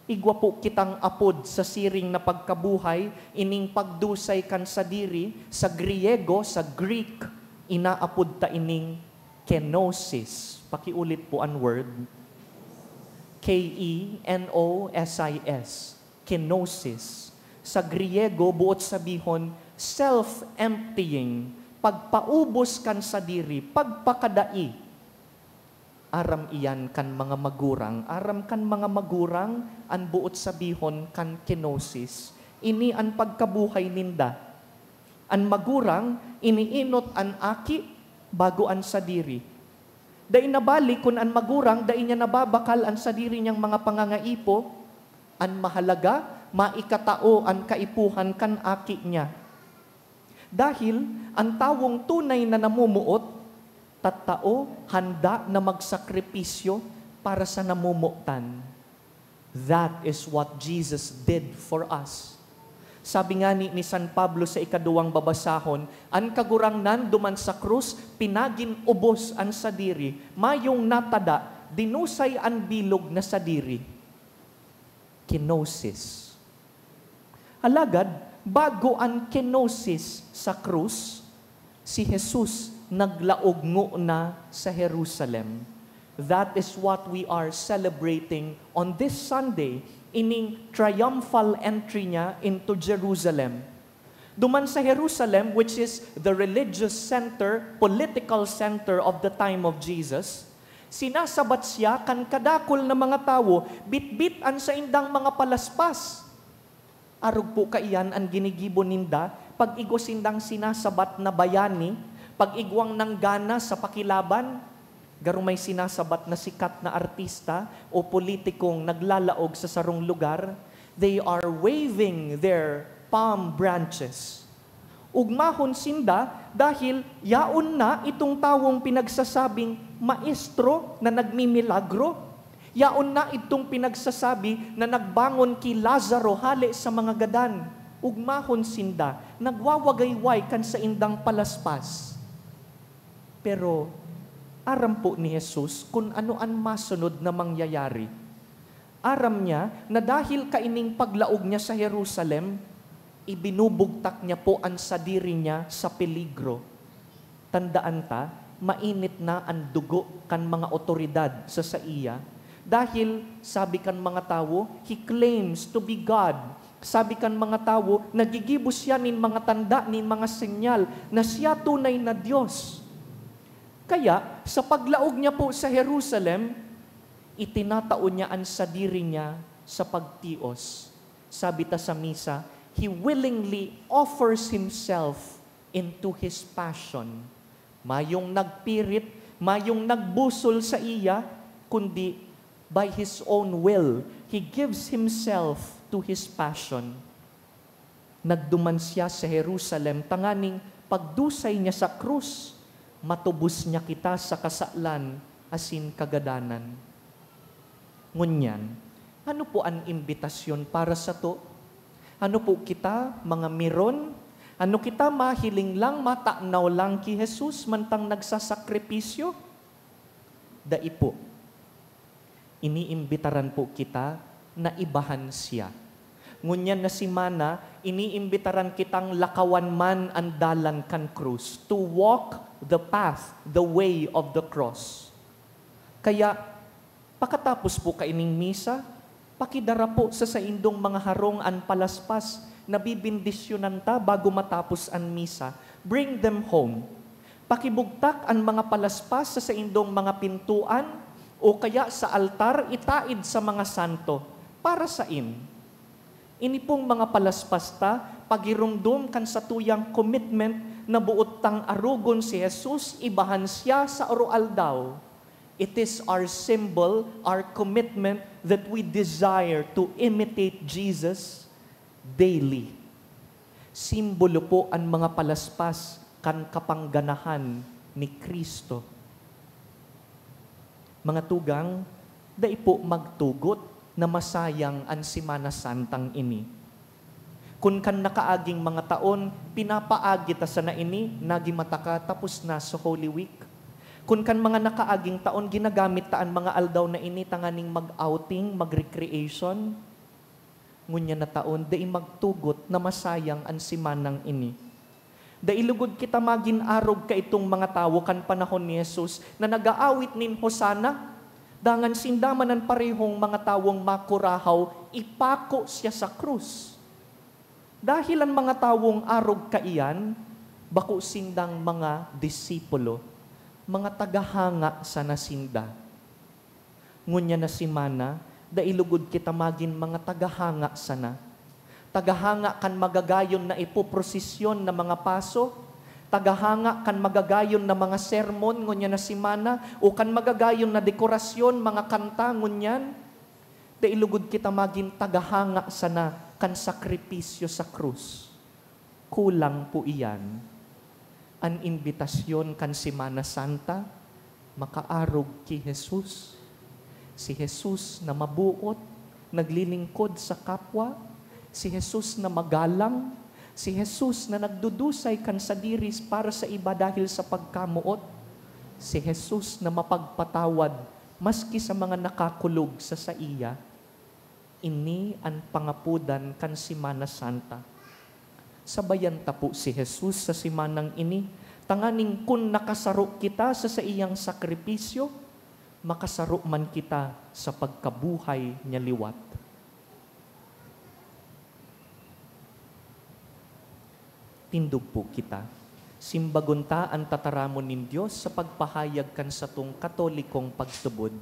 Igwa po kitang apod sa siring na pagkabuhay, ining pagdusay kan sadiri, sa Griego, sa Greek, inaapod ta ining kenosis. Pakiulit po an word. K E N O S I S. Kenosis. Sa Griego, boot sabihon, self-emptying, pagpaubos kan sadiri, pagpakadai. Aram iyan kan mga magurang. Aram kan mga magurang an boot sabihon kan kenosis. Ini an pagkabuhay ninda. An magurang, iniinot an aki bago an sadiri. Dai nabali kun an magurang dai niya nababakal an sadiri niyang mga pangangaipo. An mahalaga, maikatao an kaipuhan kan aki niya. Dahil an tawong tunay na namumuot, tattao, handa na magsakripisyo para sa namomotan. That is what Jesus did for us. Sabi ngani ni San Pablo sa ikaduwang babasahon, an Kagurangnan duman sa krus, pinagin ubos an sadiri, mayong natada, dinusay an bilog na sadiri. Kenosis. Alagad, bago an kenosis sa krus, si Jesus naglaog ngona sa Jerusalem. That is what we are celebrating on this Sunday, ining triumphal entry niya into Jerusalem. Duman sa Jerusalem, which is the religious center, political center of the time of Jesus, sinasabat siya kan kadakul na mga tawo, bitbit an saindang mga palaspas. Arog po kaiyan an ginigibo ninda, pag-igwa sindang sinasabat na bayani, pag-igwang nanggana sa pakilaban, garo may sinasabat na sikat na artista o politikong naglalaog sa sarong lugar, they are waving their palm branches. Ugmahon sinda dahil yaon na itong tawong pinagsasabing maestro na nagmimilagro. Yaon na itong pinagsasabi na nagbangon ki Lazaro hale sa mga gadan. Ugmahon sinda, nagwawagayway kan saindang palaspas. Pero aram po ni Jesus kun ano an masunod na mangyayari. Aram niya na dahil kaining paglaog niya sa Jerusalem, ibinubugtak niya po an sadiri niya sa peligro. Tandaan ta, mainit na an dugo kan mga awtoridad sa saiya, dahil, sabi kan mga tawo, "He claims to be God." Sabi kan mga tawo, "Naggigibo siya nin mga tanda, nin mga senyal na siya tunay na Dios." Kaya, sa paglaog niya po sa Jerusalem, itinatao niya an sadiri niya sa pagtios. Sabi ta sa misa, "He willingly offers himself into his passion." Mayong nagpirit, mayong nagbusol sa iya, kundi by his own will, he gives himself to his passion. Nagduman siya sa Jerusalem tanganing pagdusay niya sa krus, matubos niya kita sa kasalan asin kagadanan. Ngunyan, ano po an imbitasyon para sato? Ano po kita, mga miron? Ano kita, mahiling lang, matanaw lang ki Jesus mantang nagsasakripisyo? Dai po. Iniimbitaran po kita na ibahan siya. Ngunyan na semana, iniimbitaran kitang lakawan man an dalan kan krus, to walk the path, the way of the cross. Kaya, pakatapos po kaining misa, pakidara po sa saindong mga harong an palaspas na bibendisyonan ta bago matapos an misa. Bring them home. Pakibugtak an mga palaspas sa saindong mga pintoan o kaya sa altar, itaid sa mga santo. Para sain? Ini pong mga palaspas ta, pagiromdom kan satuyang commitment na boot tang arogon si Jesus, ibahan siya sa aroaldaw. It is our symbol, our commitment that we desire to imitate Jesus daily. Simbolo po an mga palaspas kan kapangganahan ni Cristo. Mga tugang, dai po magtugot na masayang an Semana Santang ini. Kun kan nakaaging mga taon, pinapaagi ta sana ini, nagimata ka, tapos na sa Holy Week. Kun kan mga nakaaging taon, ginagamit ta an mga aldaw na ini tanganing mag-outing, mag-recreation. Ngunyan na taon, dai magtugot na masayang an semanang ini. Dai lugod kita magin arog kaitong mga tawo kan panahon ni Jesus na nag-aawit nin Hosanna, dangan sinda man an parehong mga tawong makurahaw, ipako siya sa krus. Dahil an mga tawong arog kaiyan, bako sindang mga disipulo, mga tagahanga sana sinda. Ngunyan na semana, dai lugod kita magin mga tagahanga sana. Tagahanga kan magagayon na ipoprosisyon na mga paso, tagahanga kan magagayon na mga sermon ngunyan na semana, o kan magagayon na dekorasyon, mga kanta ngunyan. Dai lugod kita magin tagahanga sana kan sakripisyo sa krus. Kulang po iyan. An imbitasyon kan Semana Santa, makaarog ki Jesus. Si Jesus na mabuot, naglilingkod sa kapwa. Si Jesus na magalang. Si Jesus na nagdudusay kan sadiri para sa iba dahil sa pagkamoot. Si Jesus na mapagpatawad maski sa mga nakakulog sa saiya. Ini an pangapodan kan Semana Santa. Sabayan ta po si Jesus sa semanang ini, tanganing kun nakasaro kita sa saiyang sakripisyo, makasaro man kita sa pagkabuhay niya liwat. Tindog po kita. Simbagon ta an tataramon nin Dios sa pagpahayag kan satong Katolikong pagtubod.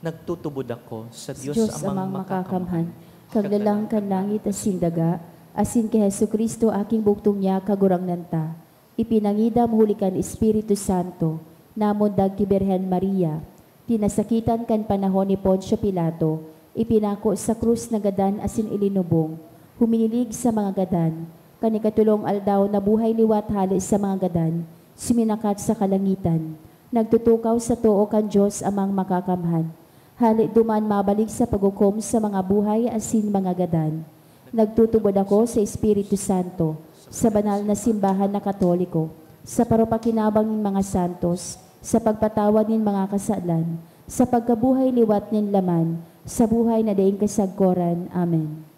Nagtutubod ako sa Diyos Diyos Amang Amang Makakamhan, Makakamhan, Kaglalang kan langit asin daga, asin ki Jesu-Cristo, aking bugtong niya, Kagurangnan ta. Ipinangidam huli kan Espiritu Santo, namundag ki Birhen Maria, pinasakitan kan panahon ni Poncio Pilato, ipinako sa krus na gadan asin ilinubong, huminilig sa mga gadan, Kan ikatolong aldaw, nabuhay liwat hale sa mga gadan, suminakat sa kalangitan, nagtutukaw sa too kan Dios Amang Makakamhan. Hale duman mabalik sa paghukom sa mga buhay asin mga gadan. Nagtutubod ako sa Espiritu Santo, sa banal na simbahan na Katoliko, sa paropakinabang nin mga santos, sa pagpatawad nin mga kasalan, sa pagkabuhay liwat nin laman, sa buhay na daing kasagkoran. Amen.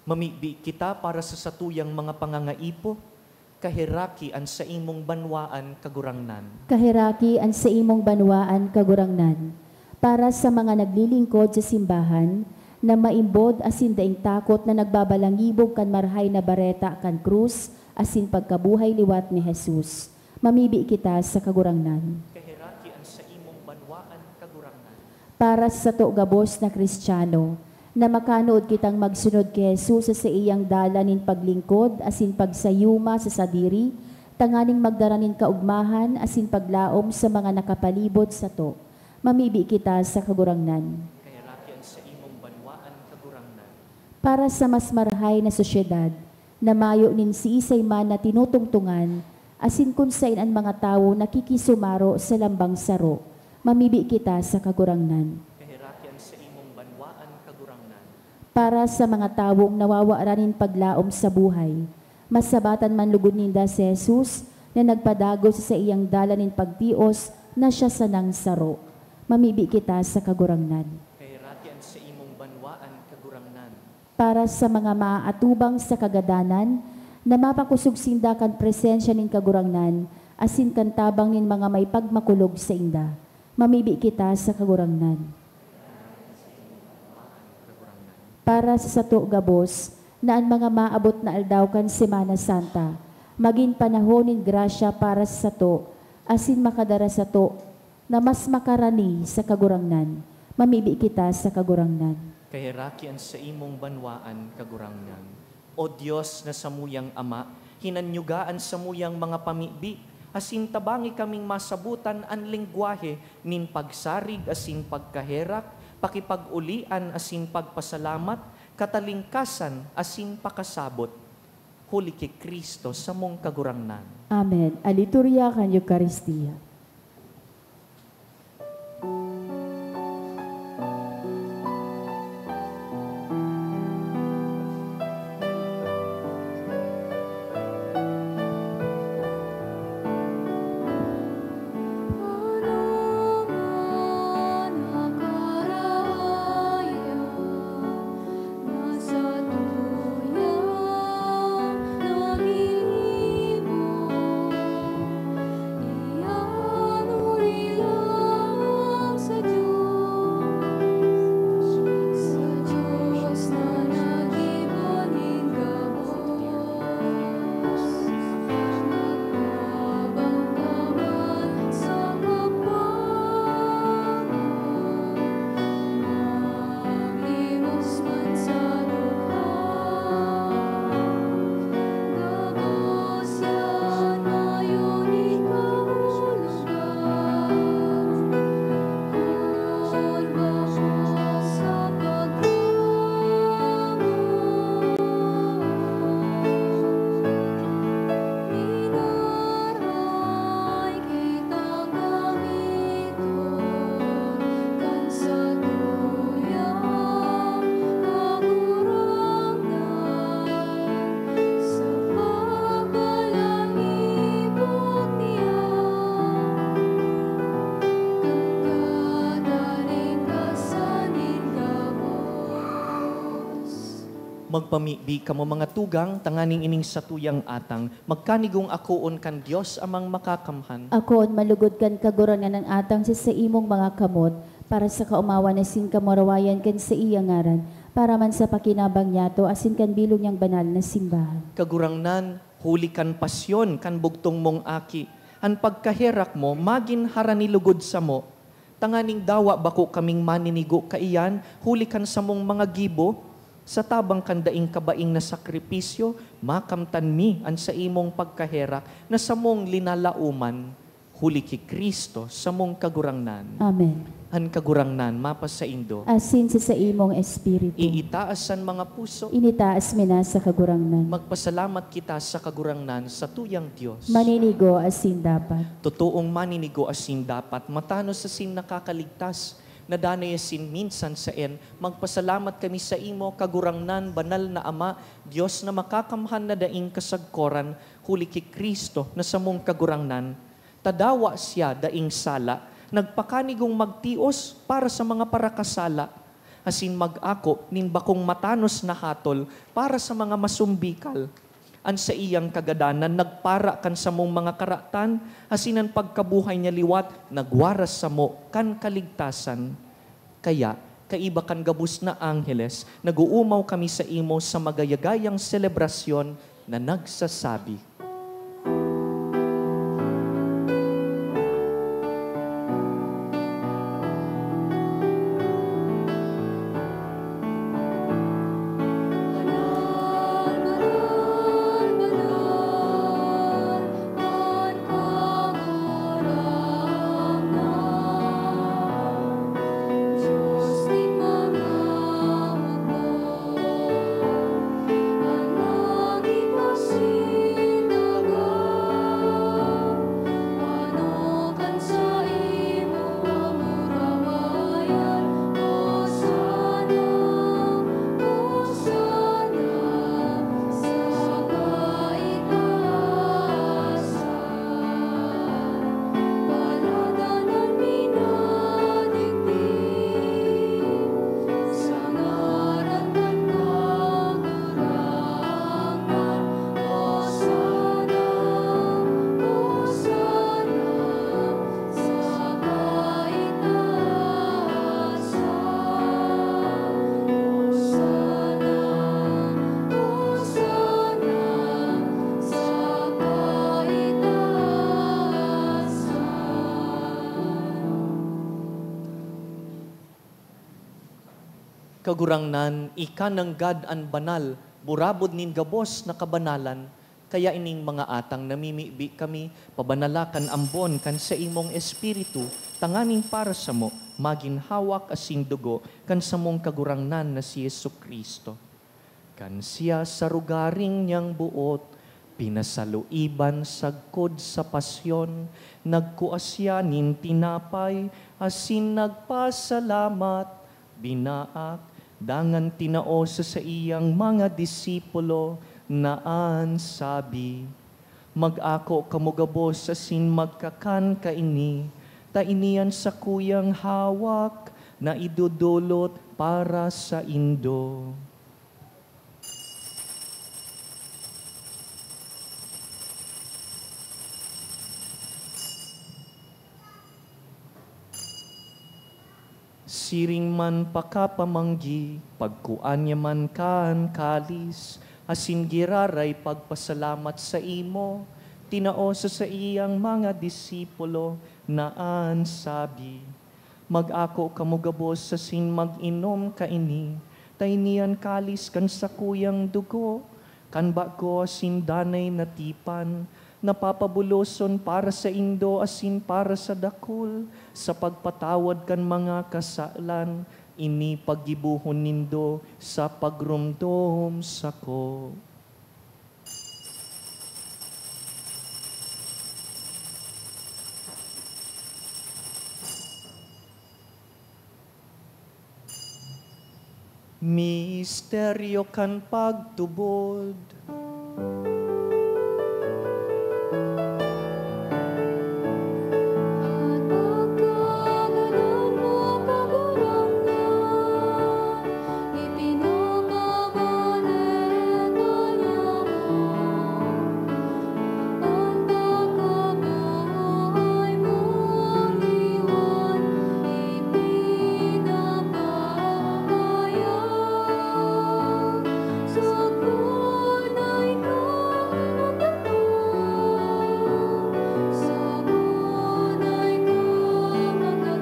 Mamibi kita para sa satuyang mga pangangaipo. Kaheraki an saimong banwaan, Kagurangnan. Kaheraki an saimong banwaan, Kagurangnan. Para sa mga naglilingkod sa simbahan, na maimbod asin daing takot na nagbabalangibog kan Marahay na Bareta kan krus asin pagkabuhay liwat ni Jesus. Mamibi kita sa Kagurangnan. Kaheraki an saimong banwaan, Kagurangnan. Para sa sato gabos na Kristiyano, na makanood kitang magsunod ki Jesus sa saiyang dalan nin paglingkod asin pagsayuma sa sadiri, tanganing magdara nin kaogmahan asin paglaom sa mga nakapalibot sato. Mamibi kita sa Kagurangnan. Kaheraki an saimong banwaan, Kagurangnan. Para sa mas marahay na sosyedad, na mayo nin siisay man na tinutungtungan, asin kun saen an mga tawo nakikisumaro sa lambang saro, mamibi kita sa Kagurangnan. Kaheraki an saimong banwaan, Kagurangnan. Para sa mga tawong nawawaran nin paglaom sa buhay, masabatan man lugod ninda si Jesus na nagpadagos sa saiyang dalan nin pagtios na siya sanang saro. Mamibi kita sa Kagurangnan. Kaheraki an saimong banwaan, Kagurangnan. Para sa mga maaatubang sa kagadanan, na mapakosog sinda kan presensya nin Kagurangnan asin kan tabang nin mga may pagmakulog sainda. Mamibi kita sa Kagurangnan. Para sa sato gabos, na an mga maabot na aldaw kan Semana Santa magin panahon nin grasya para sa sato asin makadara sato na mas makarani sa Kagurangnan. Mamibi kita sa Kagurangnan. Kaheraki an saimong banwaan, Kagurangnan. O Dios na samuyang Ama, hinanyuga an samuyang mga pamibi, asin tabangi kaming masabotan an lengwahe nin pagsarig asin pagkaherak, pakipag-olian asin pagpasalamat, katalingkasan asin pakasabot. Huli ki Cristo samong Kagurangnan. Amen. An liturya kan Eukaristia. Magpamibi kamo, mga tugang, tanganing ining satuyang atang magkanigong akoon kan Dios Amang Makakamhan. Akoon malugod kan Kagurangnan an atang sa saimong mga kamot, para sa kaomawan asin kamurawayan kan saiyang ngaran, para man sa pakinabang niyato asin kan bilog niyang banal na simbahan. Kagurangnan, huli kan pasyon kan bugtong mong Aki, an pagkaherak mo magin harani lugod samo, tanganing dawa bako kaming maninigo kaiyan huli kan samong mga gibo. Sa tabang kan daing kabaing na sakripisyo, makamtan mi an saimong pagkaherak na samong linalaoman. Huli ki Cristo, samong Kagurangnan. Amen. An Kagurangnan mapasaindo. Asin sa saimong espiritu. Iitaas an mga puso. Initaas mi na sa Kagurangnan. Magpasalamat kita sa Kagurangnan, sa tuyang Dios. Maninigo asin dapat. Totoong maninigo asin dapat, matanos asin nakakaligtas, na danay asin minsan saen, magpasalamat kami saimo, Kagurangnan, Banal na Ama, Dios na makakamhan na daing kasagkoran, huli ki Cristo na samong Kagurangnan. Ta dawa siya daing sala, nagpakanigong magtios para sa mga parakasala, asin mag-ako nin bakong matanos na hatol para sa mga masumbikal. An saiyang kagadanan nagpara kan samong mga karatan, asin an pagkabuhay niya liwat nagwaras samo kan kaligtasan. Kaya, kaiba kan gabos na angheles, nag-oomaw kami saimo sa magayagayang selebrasyon na nagsasabi, Kagurangnan, ika nanggad an banal, burabod nin gabos na kabanalan, kaya ining mga atang namimibi kami, pabanala kan ambon kan saimong Espiritu, tanganing para samo magin hawak asin dugo kan samong Kagurangnan na si Jesu-Cristo. Kan siya sa rogaring niyang boot pinasaluiban sagkod sa pasyon, nagkua siya nin tinapay asin nagpasalamat, binaak, dangan tinao sa saiyang mga disipulo na an sabi, "Mag-ako kamo gabos asin magkakan kaini, ta ini an sakuyang hawak na idodolot para saindo." Siring man pakapamanggi, pagkua niya man kan kalis, asin giraray pagpasalamat saimo, tinao sa saiyang mga disipulo na an sabi, "Mag-ako kamo gabos asin mag-inom kaini, ta ini an kalis kan sakuyang dugo, kan bago asin danay na tipan, na papabuloson para saindo asin para sa dakul, sa pagpatawad kan mga kasalan. Ini paggibohon nindo sa pagromdom sako." Misteryo kan pagtubod. At pagkagalan mo, Kagurangnan, ipinapabalik ka niya mo. An pagkabuhay mo liwat ipinapahayag, sagkod na ikaw magkatao, sagkod na ikaw magkatao.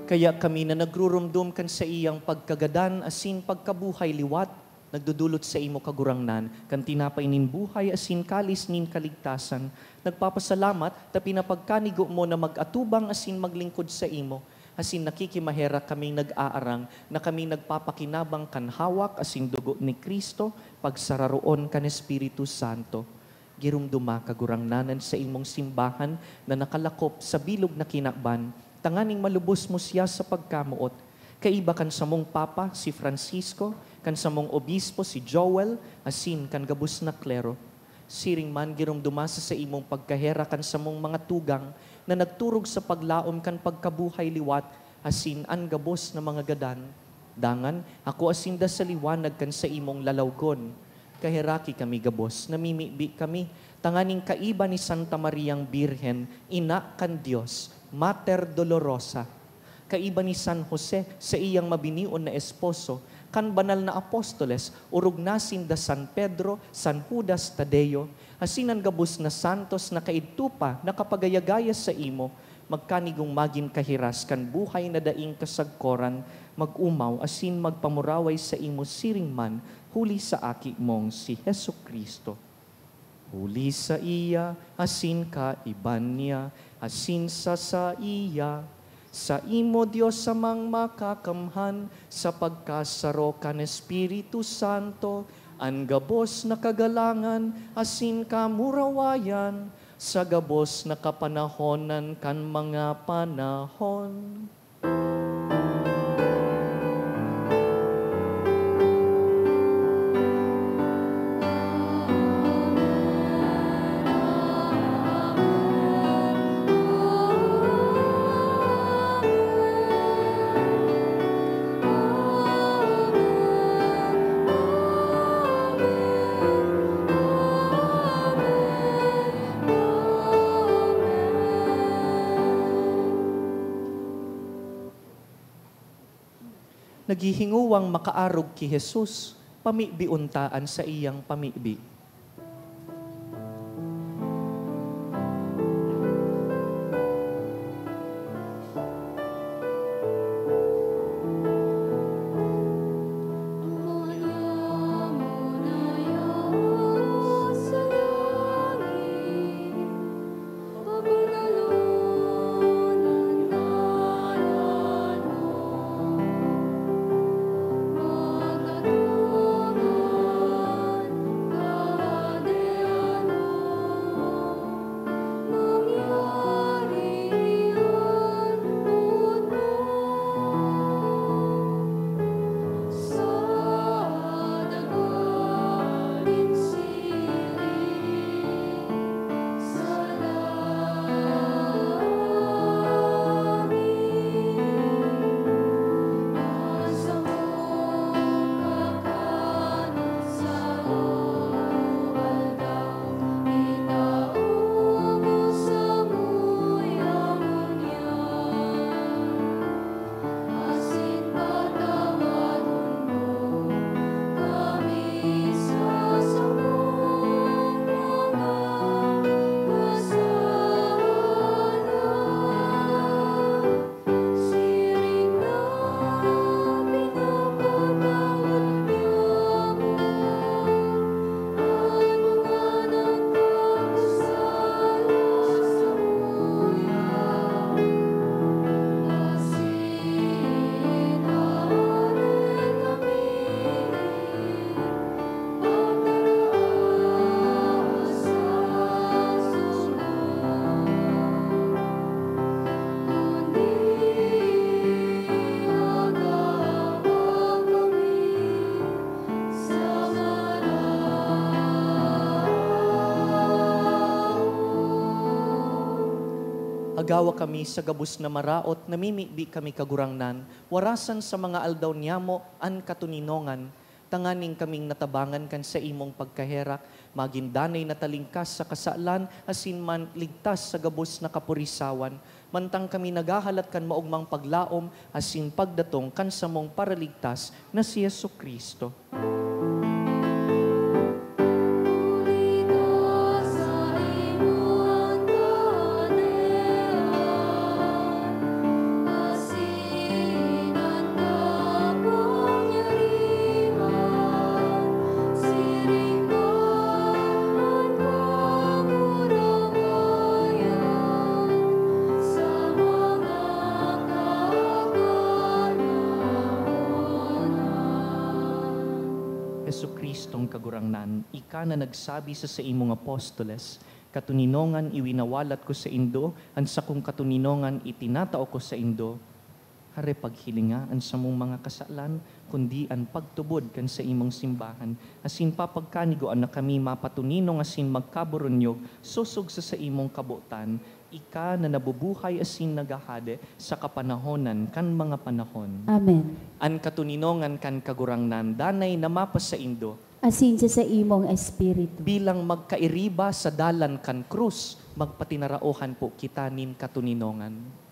Kaya kami na nagruromdom kan saiyang pagkagadan asin pagkabuhay liwat, Nagdodolot saimo, Kagurangnan, kan tinapay nin buhay asin kalis nin kaligtasan. Nagpapasalamat ta pinapagkanigo mo na mag-atubang asin maglingkod saimo. Asin nakikimaherak kaming nag-aarang na kami nagpapakinabang kan hawak asin dugo ni Cristo, pagsararoon kan Espiritu Santo. Giromdoma, Kagurangnan, an saimong simbahan na nakalakop sa bilog na kinaban, tanganing malubos mo siya sa pagkamoot. Kaiba kan samong Papa, si Francisco, kan samong Obispo, si Joel, asin kan gabos na klero. Siring man, giromdoma sa saimong pagkaherak kan samong mga tugang na nagturog sa paglaom kan pagkabuhay liwat, asin an gabos na mga gadan. Dangan, akoa sinda sa liwanag kan saimong lalawgon. Kaheraki kami gabos, namimibi kami, tanganing kaiba ni Santa Mariang Birhen, ina kan Dios, Mater Dolorosa, kaiba ni San Jose, saiyang mabinion na esposo, kan banal na apostoles, orog na sinda San Pedro, San Judas Tadeo, asin an gabos na santos na kaidto pa nakapagayagaya saimo, magkanigong magin kahiras kan buhay na daing kasagkoran, mag-omaw asin magpamuraway saimo siring man, huli sa Aki mong si Jesu-Cristo. Huli saiya, asin kaiba niya, asin sa saiya, saimo, Dios Amang Makakamhan, sa pagkasaro kan Espiritu Santo, an gabos na kagalangan asin kamurawayan, sa gabos na kapanahonan kan mga panahon. Naghihingowang makaarog ki Jesus, pamibion ta an saiyang pamibi. Agawa kami sa gabos na maraot, namimibi kami, Kagurangnan, warasan sa mga aldaw niyamo an katoninongan, tanganing kaming natabangan kan saimong pagkaherak, magin danay na talingkas sa kasalan asin man ligtas sa gabos na kapurisawan, mantang kami naghahalat kan maogmang paglaom asin pagdatong kan samong Paraligtas na si Jesu-Cristo. Kristong Kagurangnan, ika na nagsabi sa saimong apostoles, "Katoninongan iwinawalat ko saindo, an sakong katoninongan itinatao ko saindo." Hare paghilinga an samong mga kasalan, kundi an pagtubod kan saimong simbahan, asin papagkanigoan na kami mapatoninong asin magkaburunyog sosog sa saimong kabotan, ika na nabubuhay asin naghahade sa kapanahonan kan mga panahon. Amen. An katoninongan kan Kagurangnan danay na mapasaindo. Asin sa saimong espiritu. Bilang magkairiba sa dalan kan krus, magpatinaraohan po kita nin katoninongan.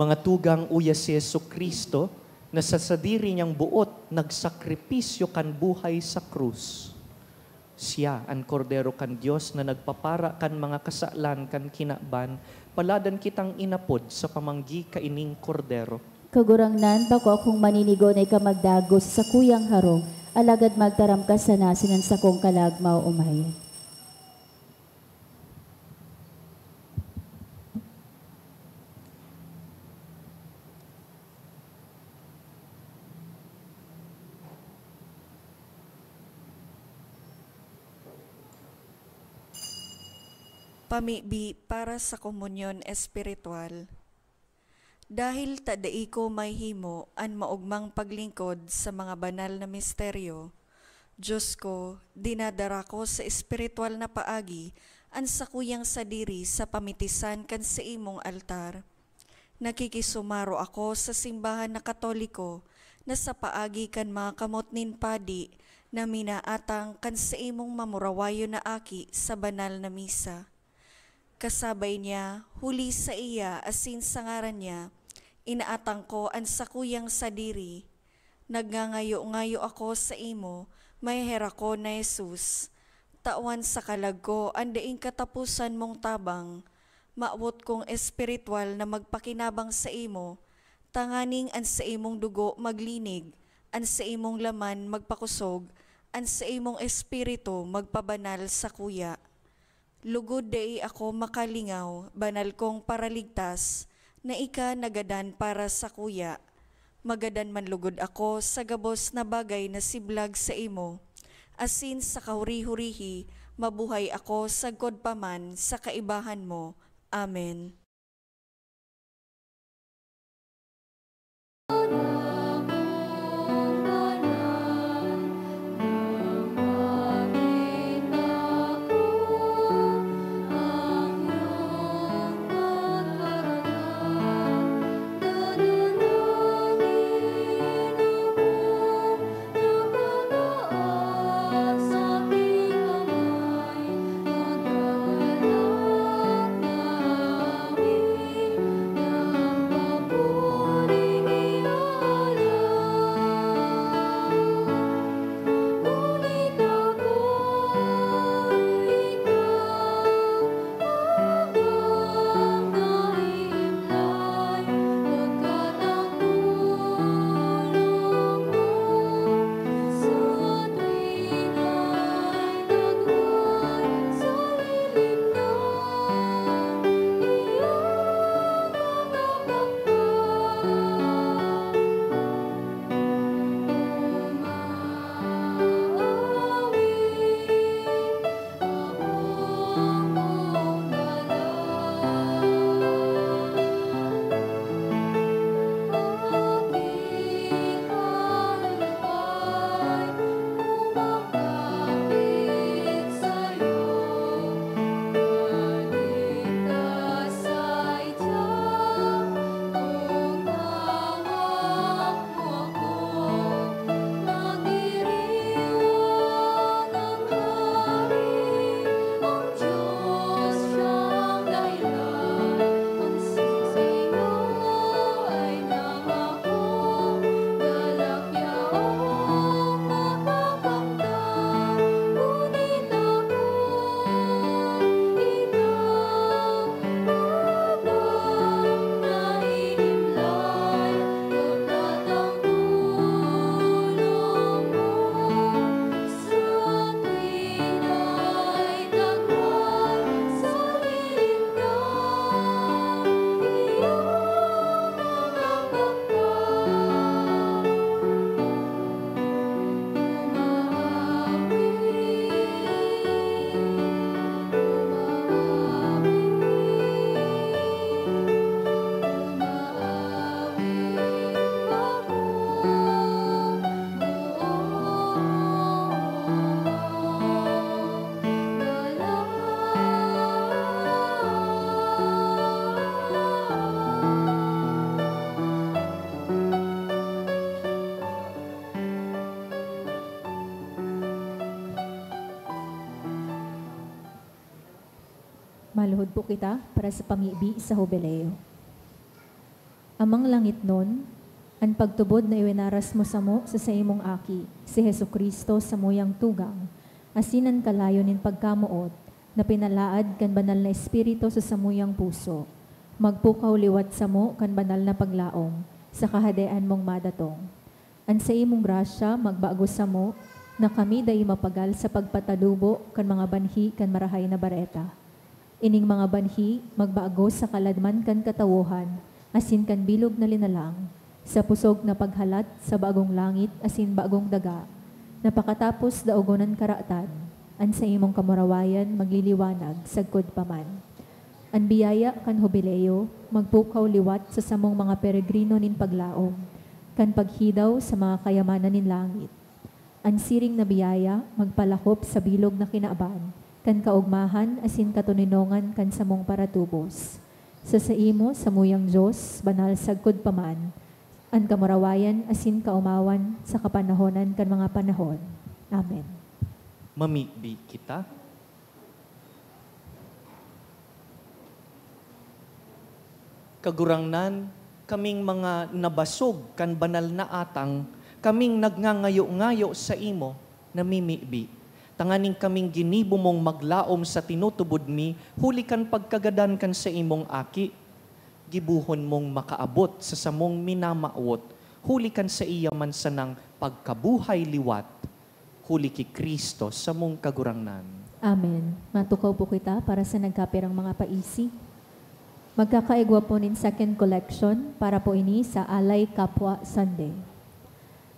Mga tugang, uya si Jesu-Cristo na sa sadiri niyang boot nagsakripisyo kan buhay sa krus. Siya an Kordero kan Dios na nagpapara kan mga kasalan kan kinaban. Paladan kitang inapod sa pamanggi kaining Kordero. Kagurangnan, bako akong maninigo na ika magdagos sa sakuyang harong, alagad magtaram ka sana asin an sakong kalag maoomay. Pamibi para sa komunyon espiritual. Dahil ta dai ko mahimo an maogmang paglingkod sa mga banal na misteryo, Dios ko, dinadara ko sa espiritual na paagi an sakuyang sadiri sa pamitisan kan saimong altar. Nakikisumaro ako sa simbahan na Katoliko na sa paagi kan mga kamot nin padi na minaatang kan saimong mamurawayon na aki sa banal na misa. Kasabay niya, huli saiya asin sa ngaran niya, inaatang ko an sakuyang sadiri. Nagngangayo-ngayo ako saimo, maheherak ko na Jesus. Tawan sa kalag ko an daing kataposan mong tabang. Mawot kong espirituwal na magpakinabang saimo, tanganing an saimong dugo maglinig, an saimong laman magpakosog, an saimong espiritu magpabanal sakuya. Lugod dai ako makalingaw, banal kong Paraligtas, na ika nagadan para sakuya. Magadan man lugod ako sa gabos na bagay na siblag saimo, asin sa kahuri-hurihi mabuhay ako sagkod pa man sa kaibahan mo. Amen. Maluhod po kita para sa pamibi sa Hubileo. Amang langitnon, an pagtubod na iwinaras mo samo sa saimong Aki, si Jesu-Cristo, samuyang tugang, asin an kalayo nin pagkamoot na pinalaad kan Banal na Espiritu sa samuyang puso, magpukaw liwat samo kan banal na paglaom sa Kahadean mong madatong. An saimong grasya magbago samo na kami dai mapagal sa pagpatalubo kan mga banhi kan Marahay na Bareta. Ining mga banhi magbago sa kaladman kan katawohan asin kan bilog na linalang, sa pusog na paghalat sa bagong langit asin bagong daga, na pakatapos daogon an karatan, an saimong kamurawayan magliliwanag sagkod pa man. An biyaya kan Hubileo magpukaw liwat sa samong mga peregrino nin paglaom, kan paghidaw sa mga kayamanan nin langit. An siring na biyaya magpalakop sa bilog na kinaban kan kaogmahan asin katoninongan kan samong paratubos. Sa saimo, samuyang Dios, banal sagkod pa man, an kamurawayan asin kaomawan sa kapanahonan kan mga panahon. Amen. Mamibi kita. Kagurangnan, kaming mga nabasog kan banal na atang, kaming nagngangayo-ngayo saimo, namimibi, tanganing kaming ginibo mong maglaom sa tinutubod mi, huli kan pagkagadan kan saimong Aki. Gibohon mong makaabot sa samong minamawot, huli kan saiya man sanang pagkabuhay liwat, huli ki Cristo, samong Kagurangnan. Amen. Matukaw po kita para sa nagkapirang mga paisi. Magkakaigwa po nin second collection para po ini sa Alay Kapwa Sunday.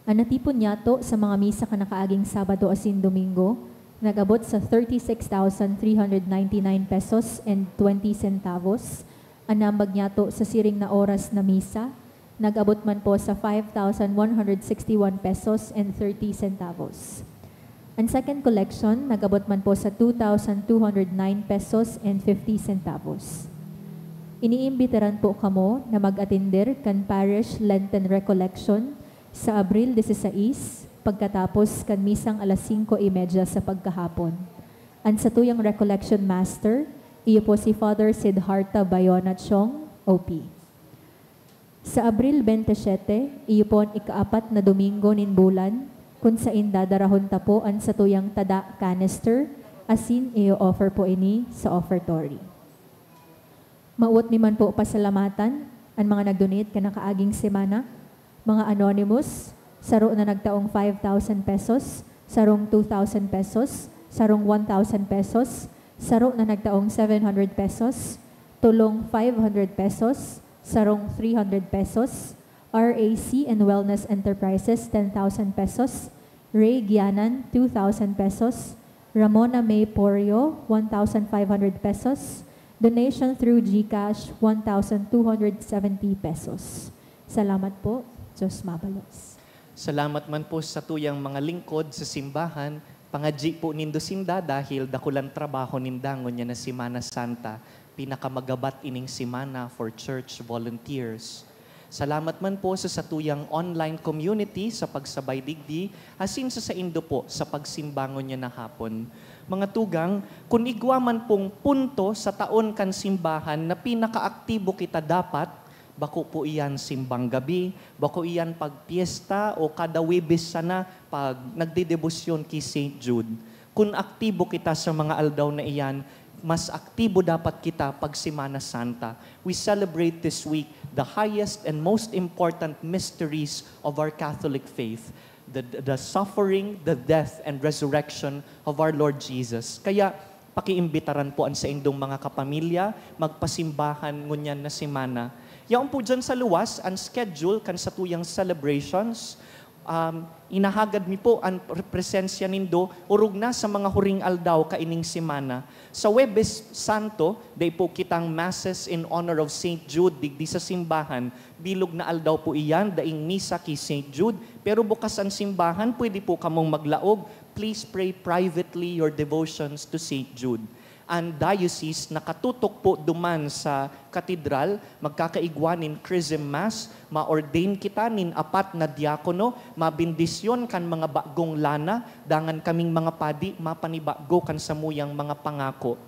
An natipon niyato sa mga misa kan nakaaging Sabado asin Domingo nag-abot sa thirty-six thousand three hundred ninety-nine pesos and twenty centavos. An nambag niyato sa siring na oras na misa nag-abot man po sa five thousand one hundred sixty-one pesos and thirty centavos. An second collection nag-abot man po sa two thousand two hundred nine pesos and fifty centavos. Iniimbitaran po kamo na mag-atender kan Parish Lenten Recollection sa Abril dieciséis, pagkatapos kan misang alas singko y media sa pagkahapon. An satuyang Recollection Master, iyo po si Father Siddhartha Bayona Chong, O P. Sa Abril twenty-seven, iyo po an ikaapat na Domingo nin bulan, kun sain dadarahon ta po an satuyang tada canister, asin i-offer po ini sa offertory. Mawot mi man po pasalamatan an mga nag-donate kan nakaaging semana, mga anonymous, saro na nagtaong five thousand pesos, sarong two thousand pesos, sarong one thousand pesos, saro na nagtaong seven hundred pesos, tolong five hundred pesos, sarong three hundred pesos, R A C and Wellness Enterprises, ten thousand pesos, Ray Gianan, two thousand pesos, Ramona May Porio, one thousand five hundred pesos, donation through GCash, one thousand two hundred seventy pesos. Salamat po. Diyos mabalos. Salamat man po sa tuyang mga lingkod sa simbahan. Pangadyi po nindo sinda dahil dakulang trabaho ninda ngunyan na Semana Santa. Pinakamagabat ining semana for church volunteers. Salamat man po sa satuyang online community sa pagsabay digdi, asin sa saindo po sa pagsimba ngunyan na hapon. Mga tugang, kun igwa man pong punto sa taon kan simbahan na pinakaaktibo kita dapat, bako po iyan simbang gabi, bako iyan pagpiesta o kada Huwebes sana pag nagdedebosyon ki Saint Jude. Kun aktibo kita sa mga aldaw na iyan, mas aktibo dapat kita pag Semana Santa. We celebrate this week the highest and most important mysteries of our Catholic faith, the, the suffering, the death, and resurrection of our Lord Jesus. Kaya, pakiimbitaran po an saindong mga kapamilya, magpasimbahan ngunyan na semana. Yaon po dyan sa luwas, ang schedule kan satuyang celebrations. Um, inahagad mi po an pre-, presensya nindo, orog na sa mga huring aldaw kaining semana. Sa Huwebes Santo, dai po kitang Masses in honor of Saint Jude digdi sa simbahan. Bilog na aldaw po iyan, daing misa ki Saint Jude. Pero bukas an simbahan, pwede po kamong maglaog. Please pray privately your devotions to Saint Jude. An diocese nakatutok po duman sa katedral, magkakaigwa nin Chrism Mass, ma-ordain kita nin apat na diakono, mabendisyon kan mga bagong lana, dangan kaming mga padi mapanibago kan samuyang mga pangako.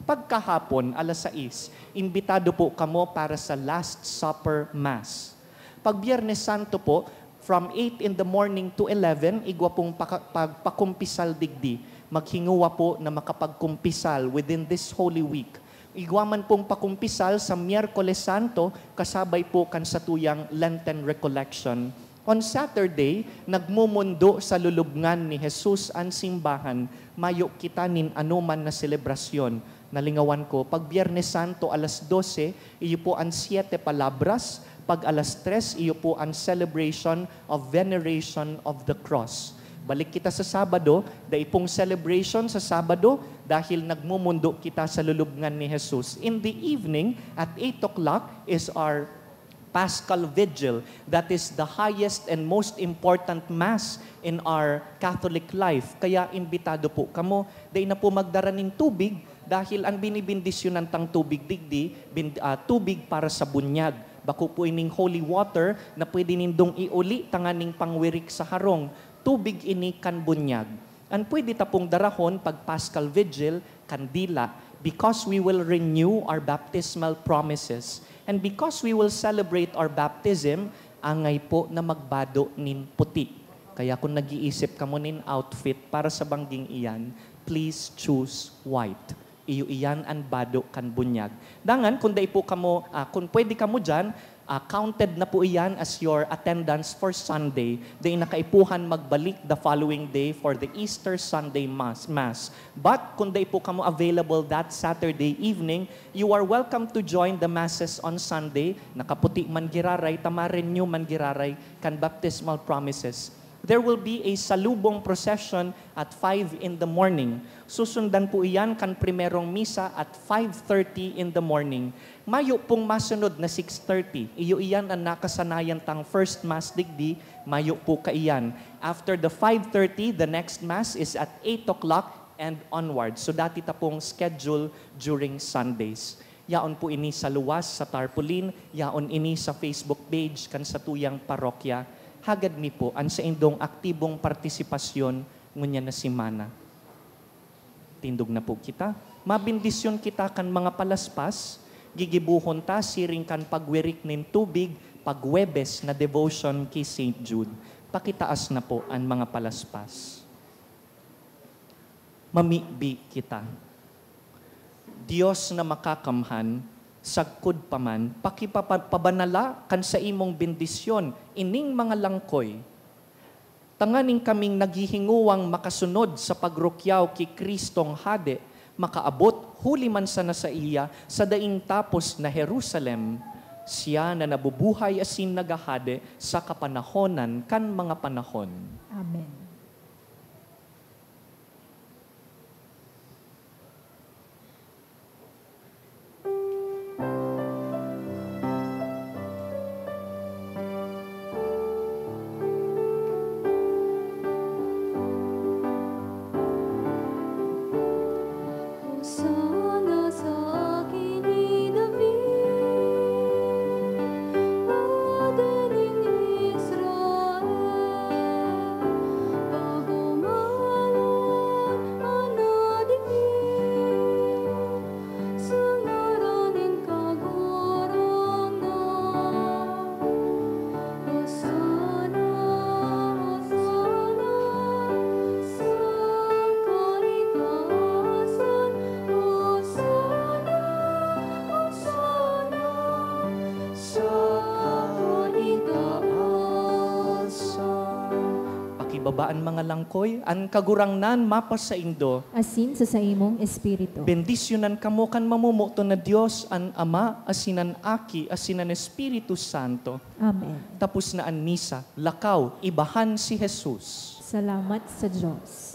Pagkahapon, alas sais, imbitado po kamo para sa Last Supper Mass. Pag Biyernes Santo po, from eight in the morning to eleven, igwa pong paka-, pagpakumpisal digdi. Maghingowa po na makapagkumpisal within this Holy Week. Igwa man pong pakumpisal sa Miyerkules Santo, kasabay po kan satuyang Lenten Recollection. On Saturday, nagmumundo sa lulubngan ni Jesus an simbahan. Mayo kita nin anoman na selebrasyon. Nalingawan ko, pag Biyernes Santo, alas dose, iyo po an Siete Palabras. Pag alas tres, iyo po an celebration of veneration of the cross. Balik kita sa Sabado, dai pong celebration sa Sabado dahil nagmumundo kita sa lulubngan ni Jesus. In the evening, at eight o'clock, is our Paschal Vigil. That is the highest and most important mass in our Catholic life. Kaya imbitado po kamo. Dai na po magdara nin tubig dahil ang binibindisyonan tang tubig digdi, bin-, ah, tubig para sa bunyag. Bako po ining holy water na pwede nindong iuli tanganing pangwirik sa harong. Tubig ini kan bunyag. An pwede ta pong darahon pag Paschal Vigil, kandila, because we will renew our baptismal promises. And because we will celebrate our baptism, angay po na magbado nin puti. Kaya kung nag-iisip kamo nin outfit para sa bangging iyan, please choose white. Iyo iyan an bado kan bunyag. Dangan, kung dai po kamo, ah, kung pwede kamo diyan, ah, counted na po iyan as your attendance for Sunday. Dai na kaipuhan magbalik the following day for the Easter Sunday Mass, Mass. But kung dai po kamo available that Saturday evening, you are welcome to join the Masses on Sunday. Nakaputi man giraray, ta ma-renew man giraray kan baptismal promises. There will be a salubong procession at five in the morning. Susundan po iyan kan primerong misa at five thirty in the morning. Mayo pong masunod na six thirty. Iyo iyan an nakasanayan tang first mass digdi, mayo po kaiyan. After the five thirty, the next mass is at eight o'clock and onward. So, dati ta pong schedule during Sundays. Yaon po ini sa luwas sa tarpaulin, yaon ini sa Facebook page kan satuyang parokya. Hagad mi po an saindong aktibong partisipasyon ngunyan na semana. Tindog na po kita. Mabendisyon kita kan mga palaspas. Gigibohon ta siring kan pagwirik nin tubig pag Huwebes na devotion ki Saint Jude. Pakitaas na po an mga palaspas. Mamibi kita. Dios na makakamhan, sagkod pa man, pakipapa-, pabanala kan saimong bendisyon ining mga langkoy, tanganing kaming naghihingowang makasunod sa pagrukyaw ki Cristong Hade, makaabot huli man sana saiya sa daing tapos na Jerusalem, siya na nabubuhay asin naghahade sa kapanahonan kan mga panahon. Amen. Hosana sa Aki ni David, Padi nin Israel, pahumanon an adiri sa ngaran nin Kagurangnan. Hosana, Hosana sa kaitaasan, Hosana, Hosana sa kaitaasan. Pakibaba an mga langkoy, an Kagurangnan mapasaindo. Asin sa saimong espiritu. Bendisyonan kamo kan mamomoton na Dios, an Ama, asin an Aki, asin an Espiritu Santo. Amen. Tapos na an misa. Lakaw, ibahan si Jesus. Salamat sa Dios.